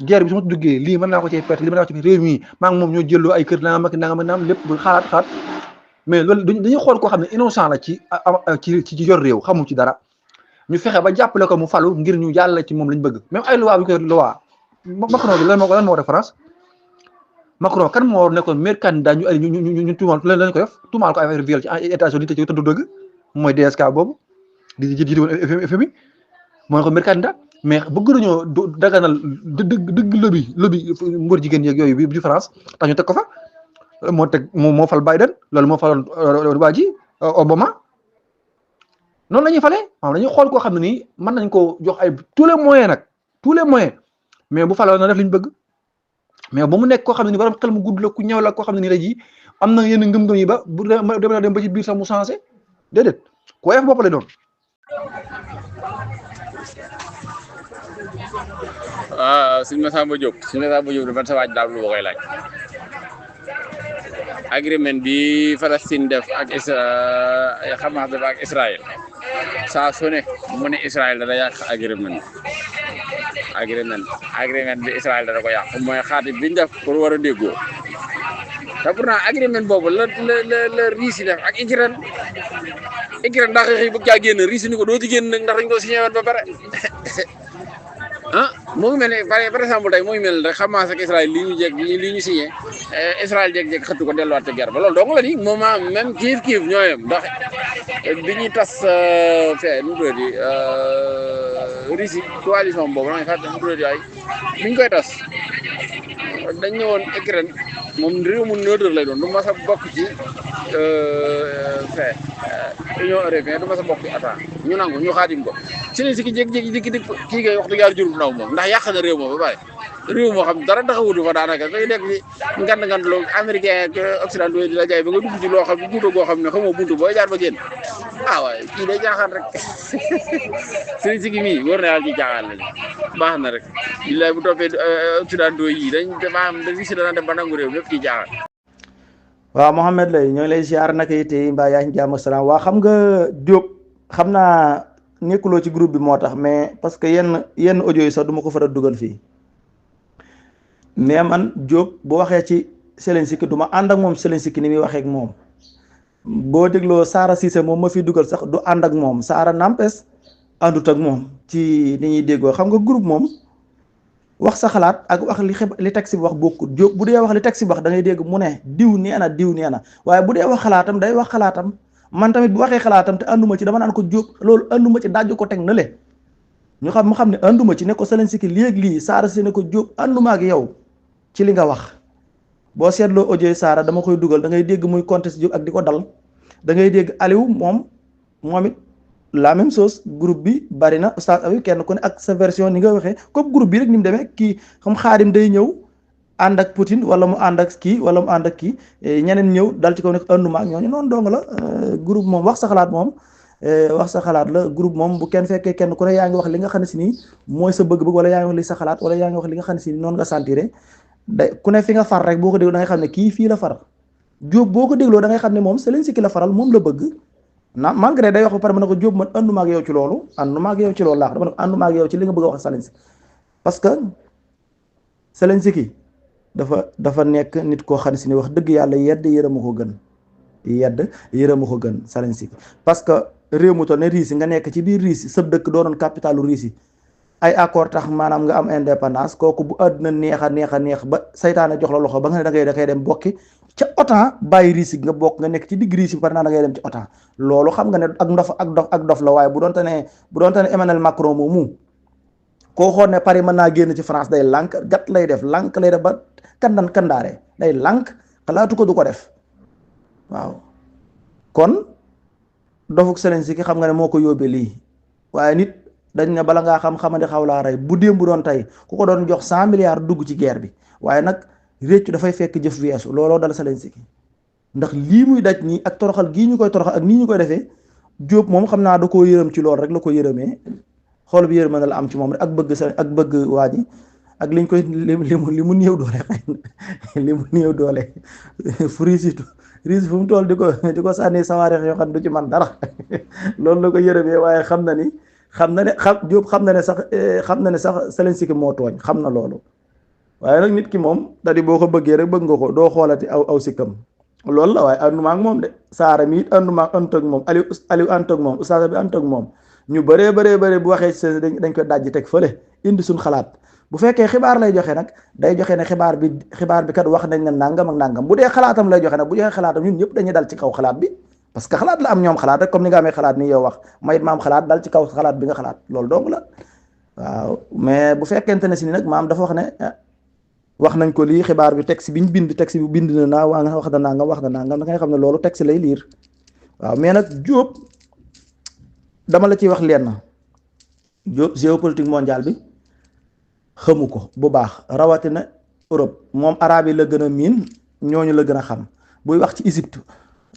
guerre bi su ma duggee lii mën naa ko cee perte lii mën naa ko ci réew mi maa ngi moom ñoo jëlloo ay kër nangam lépp xalaat mais loolu dañuy xool koo xam ne innocent la ci yor réew xamul ci dara ñu fexe ba jàppale ko mu falu ngir ñu yàlla ci moom lañ bëgg même ay loi bi ñu koy loi Macron bi lan moo def France Macron kan moo nekkoon meilleur candidat ñu tuumaal lañ ko def tuumaal ko affaire viol ci États-Unis te ci tëdd dëgg mooy DSK boobu di jiite woon FMI moo nekkoon meilleur candidat mais bëgg nañoo daganal dëgg lobby ngóor jigéen yeeg yooyu bi France tax ñu teg ko fa moo fal Biden loolu moo faloon waa ji Obama noonu la ñuy falee waaw dañuy xool koo xam ne nii mën nañ ko jox ay tous les moyens mais bu faloo na def li ñu bëgg mais ba mu nekk koo xam ne ni borom xel mu gudd la ku ñëw la koo xam ne ni la ji am na yenn ngëm-ngëm yi ba bu dem ba ci biir sax mu changé déedéet ku woyof bopp la doon. suñu Massamba Diop dafa sa waaj daal lu ma koy laaj agreement bi Palestine def ak Hamas def ak Israël saa su ne mu ne Israël dana yàq agreement bi Israël dana ko yàq mooy xaati biñ def pour war a déggoo te pourtant agreement boobu la Russie def ak Ukraine ndax xëy bëgg caa génn Russie ni ko doo ci génn nag ndax dañ ko signé woon ba pare moo ngi mel ne par exemple tey moo ngi mel ne rek Hamas ak Israël li ñu signé Israël jékki-jékki xëttu ko delluwaat te guerre ba loolu dong la ni moment même kiif ñooyam ndax bi ñuy tas fee nu mu tuddati Russie coalition boobu da ngay fàtte nu mu tuddati ay bi ñu koy tas dañ ñëwoon Ukraine moom réew mu neutre lay doon du mas a bokk ci fee Union européenne du mas a bokk ci ATAN ñu nangu ñu xaatim ko Serigne Siki jékki-jékki dikk kii ngay wax dëgg yàlla jurul ndaw moom ndax yàq na réew moom ba pare réew moo xam dara taxawutu fa daanaka day nekk ci ngand loo américain ak occidentaux yi di la jaay ba nga dugg ci loo xam ne buntu goo xam ne xamoo buntu booy jaar ba génn waaye kii day jaaxaan rek Serigne Siki mii war na yàlla ci jaaxaan lañ baax na rek billaay bu toppee occidentaux yi dafa am Russie dana dem ba nangu réew lépp ci jaaxaan. waaw Mohamed lay ñoo ngi lay ziar naka it mbaa yaa ngi jàmm ak salaam waa xam nga Diop xam naa nekkuloo ci groupe bi moo tax mais parce que yenn audio yi sax du ma ko faral dugal fii mais man Diop bu waxee ci Serigne Siki du ma ànd ak moom Serigne Siki ni muy waxee ak moom boo dégloo Saara Cissé moom ma fi dugal sax du ànd ak moom Saara Nampes àndut ak moom ci ni ñuy déggoo xam nga groupe moom wax sa xalaat ak wax li taxi bi wax bokkut Diop bu dee wax li taxi bi wax da ngay dégg mu ne diw nee na waaye bu dee wax xalaatam day wax xalaatam man tamit bu waxee xalaatam te ànduma ci dama naan ko Diop loolu ànduma ci dajju ko teg na le ñu xam mu xam ne ànduma ci ne ko Serigne Siki lii Saara si ne ko Diop ànduma ak yow ci li nga wax boo seetloo audio Saara dama koy dugal da ngay dégg muy conteste Diop ak di ko dal da ngay dégg Aliou moom it la même chose groupe bi bari na Oustaz Aliou kenn ku ne ak sa version ni nga waxee comme groupe bi rek ni mu demee kii xam Xaadim day ñëw ànd ak Poutine wala mu ànd ak kii wala mu ànd ak kii ñeneen ñëw dal ci kaw nekk ànduma ak ñooñu noonu dong la groupe moom wax sa xalaat moom wax sa xalaat la groupe moom bu kenn fekkee kenn ku ne yaa ngi wax li nga xam ne si nii mooy sa bëgg-bëgg wala yaa ngi wax li sa xalaat wala yaa ngi wax li nga xam ne si nii noonu nga sentiré ku ne fi nga far rek boo ko dégloo da ngay xam ne kii fii la far Diop boo ko dégloo da ngay xam ne moom Zelensky la faral moom la bëgg malgré day wax ba pare ma ne ko Diop man ànduma ak yow ci loolu ànduma ak yow ci loolu laax dama ne ko ànduma ak yow ci li nga bëgg a wax Zelensky parce que Zelensky dafa nekk nit koo xam ne si ni wax dëgg yàlla yedd yërëma ko gën Zelensky parce que réew mu toll ne Russie nga nekk ci biir Russie sab dëkk doonoon capitalu Russie ay accord tax maanaam nga am indépendance kooku bu àdduna neex a neex ba saytaane jox la loxo ba nga ne da ngay dem bokki ca OTAN bàyyi Russie nga bokk nga nekk ci digg Russie par naa da ngay dem ci OTAN loolu xam nga ne ak dof la waaye bu doonte ne Emmanuel Macron moomu koo xool ne Paris mën naa génn ci France day lànk gat lay def ba kandaare day lànk xalaatu ko du ko def waaw kon dofuk Zelensky xam nga ne moo ko yóbbee lii waaye nit dañ ne bala ngaa xamandi xaw laa rey bu démb doon tey ku ko doon jox 100 milliards dugg ci guerre bi waaye nag réccu dafay fekk jëf weesu looloo dal Zelensky ndax lii muy daj nii ak toroxal gii ñu koy toroxal ak nii ñu koy defee Diop moom xam naa da koo yërëm ci loolu rek la ko yërëmee xool bi yërëm na la am ci moom rek ak bëgg waa ji ak liñ koy li mu néew doole xëy li mu néew doole fu Russie fu mu toll di ko sànni sawareex yoo xam ne du ci man dara loolu la ko yërëmee waaye xam na ne Diop xam na ne sax Zelensky moo tooñ xam na loolu waaye nag nit ki moom da di boo ko bëggee rek bëgg nga ko doo xoolati aw sikkam loolu la waaye ànduma ak moom de Saara mi it ànduma ak moom Aliou ànd ak moom Oustaz bi ànd ak moom ñu bëree bu waxee ci dañ koy dajji teg fële indi suñ xalaat bu fekkee xibaar lay joxe nag day joxe ne xibaar bi kat wax nañ ne nangam ak nangam bu dee xalaatam lay joxe nag bu joxe xalaatam ñun ñëpp dañuy dal ci kaw xalaat bi parce que xalaat la am ñoom xalaat rek comme ni nga amee xalaat ni yow wax mayit ma am xalaat dal ci kaw xalaat bi nga xalaat loolu dong la waaw mais bu fekkente ne si ni nag maam dafa wax ne wax nañ ko lii xibaar bi texte bi ñu bind texte bi bind na naa wax na nangam da ngay xam ne loolu texte lay liir waaw mais nag Diop dama la ciy wax lenn Diop géopolitique mondiale bi xamu ko bu baax rawatina Europe moom arabe yi la gën a miin ñooñu la gën a xam buy wax ci Égypte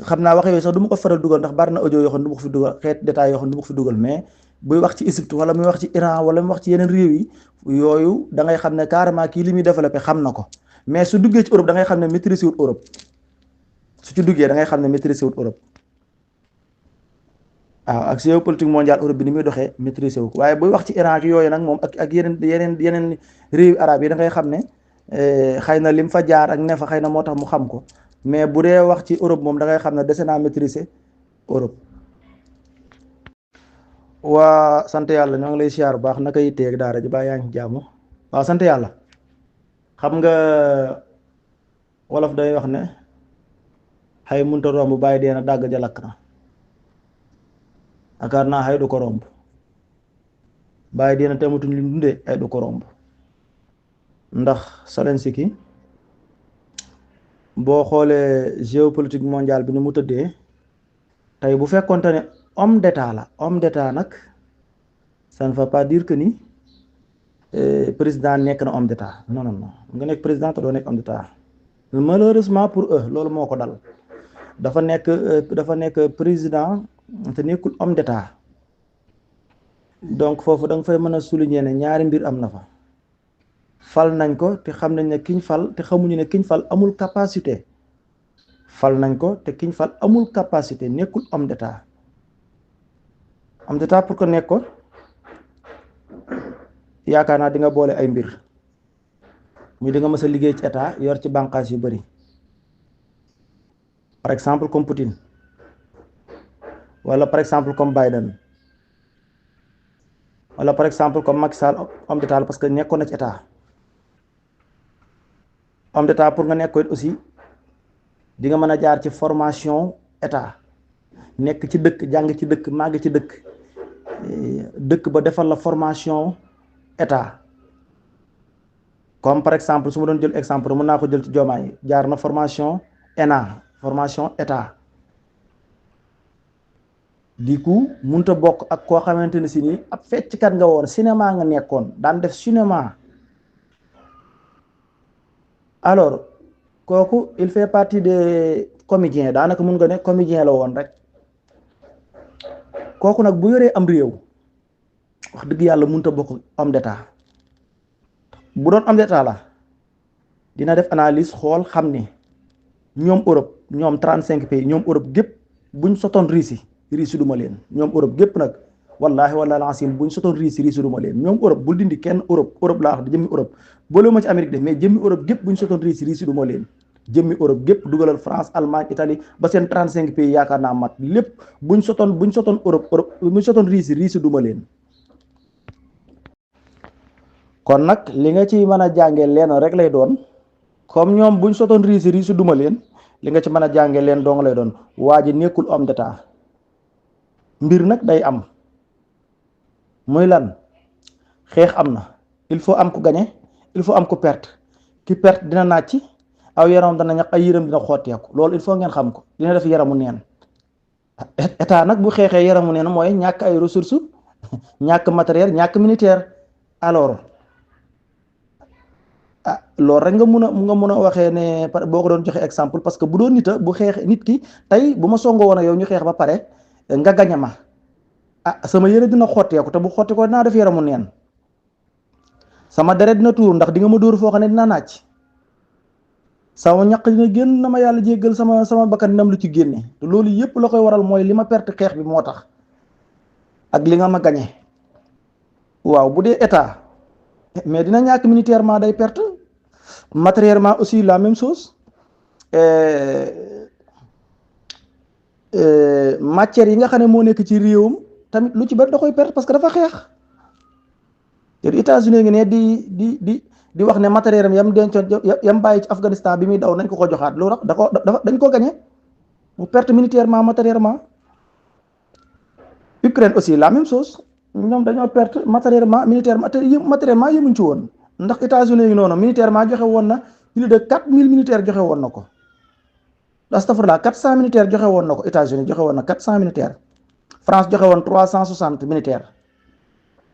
xam naa wax yooyu sax du ma ko faral dugal ndax bari na audio yoo xam ne du ma ko fi dugal xeet détails yoo xam ne du ma ko fi dugal mais buy wax ci Égypte wala muy wax ci Iran wala muy wax ci yeneen réew yi yooyu da ngay xam ne carrément kii li muy développé xam na ko mais su duggee ci Europe da ngay xam ne maîtrise wut Europe su ci duggee da ngay xam ne maîtrise wut Europe waaw ak géopolitique mondiale Europe bi ni muy doxee maîtrise wu ko waaye buy wax ci Iran ci yooyu nag moom ak yeneen réew arab yi da ngay xam ne xëy na lim fa jaar ak ne fa xëy na moo tax mu xam ko mais bu dee wax ci Europe moom da ngay xam ne dese naa maîtriser Europe. waa sant yàlla ñoo ngi lay siyaar bu baax naka yitteeg daara ji baa yaa ngi jàmm waaw sant yàlla xam nga wolof day wax ne xëy munta romb bàyyi dee na dàgg ja lakk na akaar naa xëy du ko romb bàyyi dee na tematuñ li dundee ay du ko romb ndax Zelensky boo xoolee géopolitique mondiale bi ni mu tëddee tey bu fekkonte ne homme d'état la homme d'état nag ça ne veut pas dire que ni président nekk na homme d'état non nga nekk président te doo nekk homme d'état malheureusement pour eux loolu moo ko dal dafa nekk président te nekkul homme d'état donc foofu da nga fay mën a souligner ne ñaari mbir am na fa fal nañ ko te xam nañ ne kiñ fal te xamuñu ne kiñ fal amul capacité fal nañ ko te kiñ fal amul capacité nekkul homme d'état pour que nekk ko yaakaar naa di nga boole ay mbir muy di nga mës a liggéey ci état yor ci bànqaas yu bari par exemple comme Poutine wala par exemple comme Biden wala par exemple comme Macky Sall homme d'état parce que nekkoon na ci état homme d'état pour nga nekk ko aussi di nga mën a jaar ci formation état nekk ci dëkk jàng ci dëkk màgg ci dëkk ba defal la formation état comme par exemple su ma doon jël exemple mën naa ko jël ci Diomaye jaar na formation ENA formation état di ku munta bokk ak koo xamante ne si nii ab fecckat nga woon cinéma nga nekkoon daan def cinéma alors kooku il fait partie des comédiens daanaka mun nga ne comédien la woon rek kooku nag bu yoree am réew wax dëgg yàlla mënut a bokk homme d'état bu doon homme d'état la dina def analyse xool xam ni ñoom Europe ñoom 35 pays ñoom Europe gépp buñ sotoon Russie duma leen ñoom Europe gépp nag wallahi wala lancim buñ sotoon Russie duma leen ñoom Europe bul dindi kenn Europe laa wax de jëmmi Europe boole ma ci Amérique de mais jëmmi Europe gépp buñ sotoon Russie duma leen jëmmi Europe gépp dugalal France Allemagne Italie ba seen 35 pays yaakaar naa mat lépp buñ sotoon Europe buñ sotoon Russie duma leen. kon nag li nga ci mën a jàngee leen rek lay doon comme ñoom buñ sotoon Russie duma leen li nga ci mën a jàngee leen dong lay doon waa ji nekkul homme d'état mbir nag day am muy lan xeex am na il faut am ku gagné il faut am ku perte ki perte dina nàcc aw yaram dana ñaq ay yëram dina xotteeku loolu il faut ngeen xam ko dina def yaramu neen état nag bu xeexee yaramu neen mooy ñàkk ay ressources ñàkk matériel ñàkk militaire alors loolu rek nga mun a waxee ne boo ko doon joxe exemple parce que bu doon bu xeex nit ki tey bu ma songoo woon a yow ñu xeex ba pare nga gañe ma sama yëre dina xotteeku te bu xotti ko dinaa def yaramu neen sama deret dina tuur ndax di nga ma dóor foo xam ne dina nàcc sama ñaq dina génn na ma yàlla jéggal sama bakkan nam lu ci génne te loolu yëpp la koy waral mooy li ma perte xeex bi moo tax ak li nga ma gañe waaw bu dee état mais dina ñàkk militairement day perte matériellement aussi la même chose matière yi nga xam ne moo nekk ci réewam tamit lu ci bari da koy perte parce que dafa xeex te États-Unis ngi ne di wax ne matériel am yam dencoon yam bàyyi ci Afghanistan bi muy daw nañ ko joxaat loolu dañ ko gagné mu perte militairement matériellement Ukraine aussi la même chose ñoom dañoo perte matériellement militairement te matériellement yemuñ ci woon ndax États-Unis ngi noonu militairement joxe woon na plus de 4000 militaires joxe woon na ko astafurlah 400 militaires joxe woon na ko États-Unis joxe woon na 400 militaires France joxe woon 360 militaires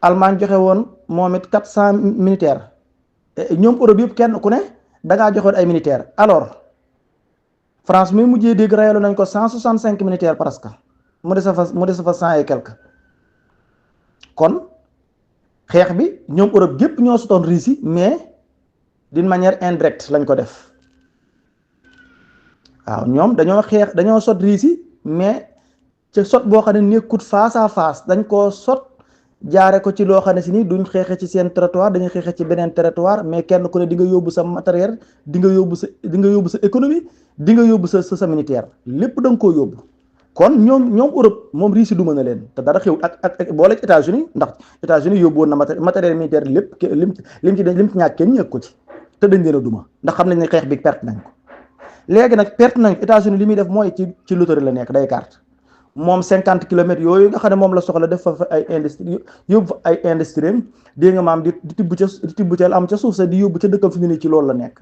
Allemagne joxe woon moom it 400 militaires ñoom Europe yëpp kenn ku ne da ngaa joxoon ay militaires alors France mi mujjee dégg rayalo nañ ko 165 militaires presque mu des fa 100 et quelque kon xeex bi ñoom Europe gépp ñoo sotoon Russie mais d'une manière indirecte lañ ko def waaw ñoom dañoo sot Russie mais ca sot boo xam ne nekkut face à face dañ koo sot jaare ko ci loo xam ne si ni duñ xeexe ci seen territoire dañuy xeexe ci beneen territoire mais kenn ku ne di nga yóbbu sa matériel di nga yóbbu sa économie di nga yóbbu sa militaire lépp da nga koo yóbbu kon ñoom Europe moom Russie duma na leen te dara xew ak boole États-Unis ndax États-Unis yóbbu woon na matériel militaire lépp lim ci ñàkk kenn ñëkk ko ci te dañ leen a duma ndax xam nañ ne xeex bi perte nañ ko léegi nag perte nañ États-Unis li muy def mooy ci loterie la nekk day carte moom 50 kilomètres yooyu nga xam ne moom la soxla def fa ay industrie yóbbu fa ay industrie dégg nga maam di tibb ca am ca suuf sa di yóbbu ca dëkkam fi mu ne ci loolu la nekk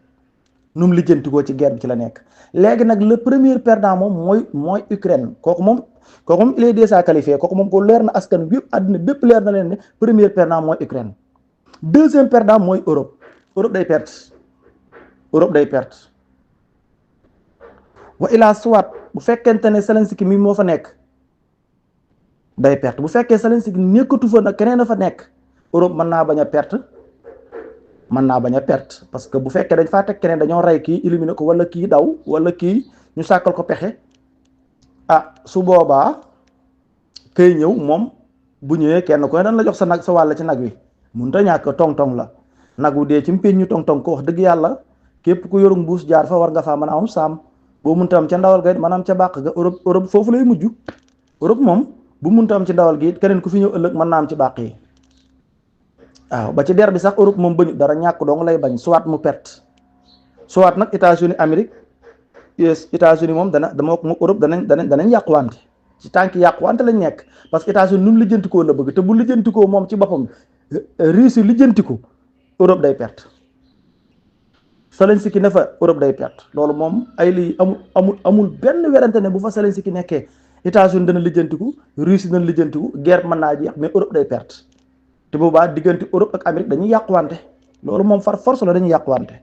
nu mu lijjantikoo ci guerre bi ci la nekk léegi nag le premier perdant moom mooy Ukraine kooku moom il est déjà qualifié kooku moom ko leer na askan bi yëpp àddina bépp leer na leen ne premier perdant mooy Ukraine deuxième perdant mooy Europe day perte wa ilaa soit bu fekkente ne Zelensky mi moo fa nekk day perte bu fekkee Zelensky nekkatu fa nag keneen a fa nekk Europe mën naa bañ a perte parce que bu fekkee dañ faa teg keneen dañoo rey kii éliminer ko wala kii daw wala kii ñu sàkkal ko pexe su boobaa kay ñëw moom bu ñëwee kenn ku ne dañ la jox sa wàll ci nag wi mënut a ñàkk tong-tong la nag wu dee ci mpéñ ñu tong-tong ko wax dëgg yàlla képp ku yorum mbuus jaar fa war nga faa mën a am saam boo mënta am ca ndawal ga maanaam ca bàq ga Europe foofu lay mujj Europe moom bu mënta am ci ndawal gi keneen ku fi ñëw ëllëg mën naa am ci bàq yi waaw ba ci der bi sax Europe moom bañu dara ñàkk dong lay bañ soit mu perte soit nag États-Unis Amérique États-Unis moom Europe danañ yàquwante ci tànk yàquwante lañ nekk parce que États-Unis nu mu lijjantikoo la bëgg te bu lijjantikoo moom ci boppam Russie lijjantiku Europe day perte Zelensky ne fa Europe day perte loolu moom ay lii amul benn werante ne bu fa Zelensky nekkee États-Unis dana lijjantiku Russie dana lijjantiku guerre mën naa jeex mais Europe day perte te boobaa diggante Europe ak Amérique dañuy yàquwante loolu moom far force la dañuy yàquwante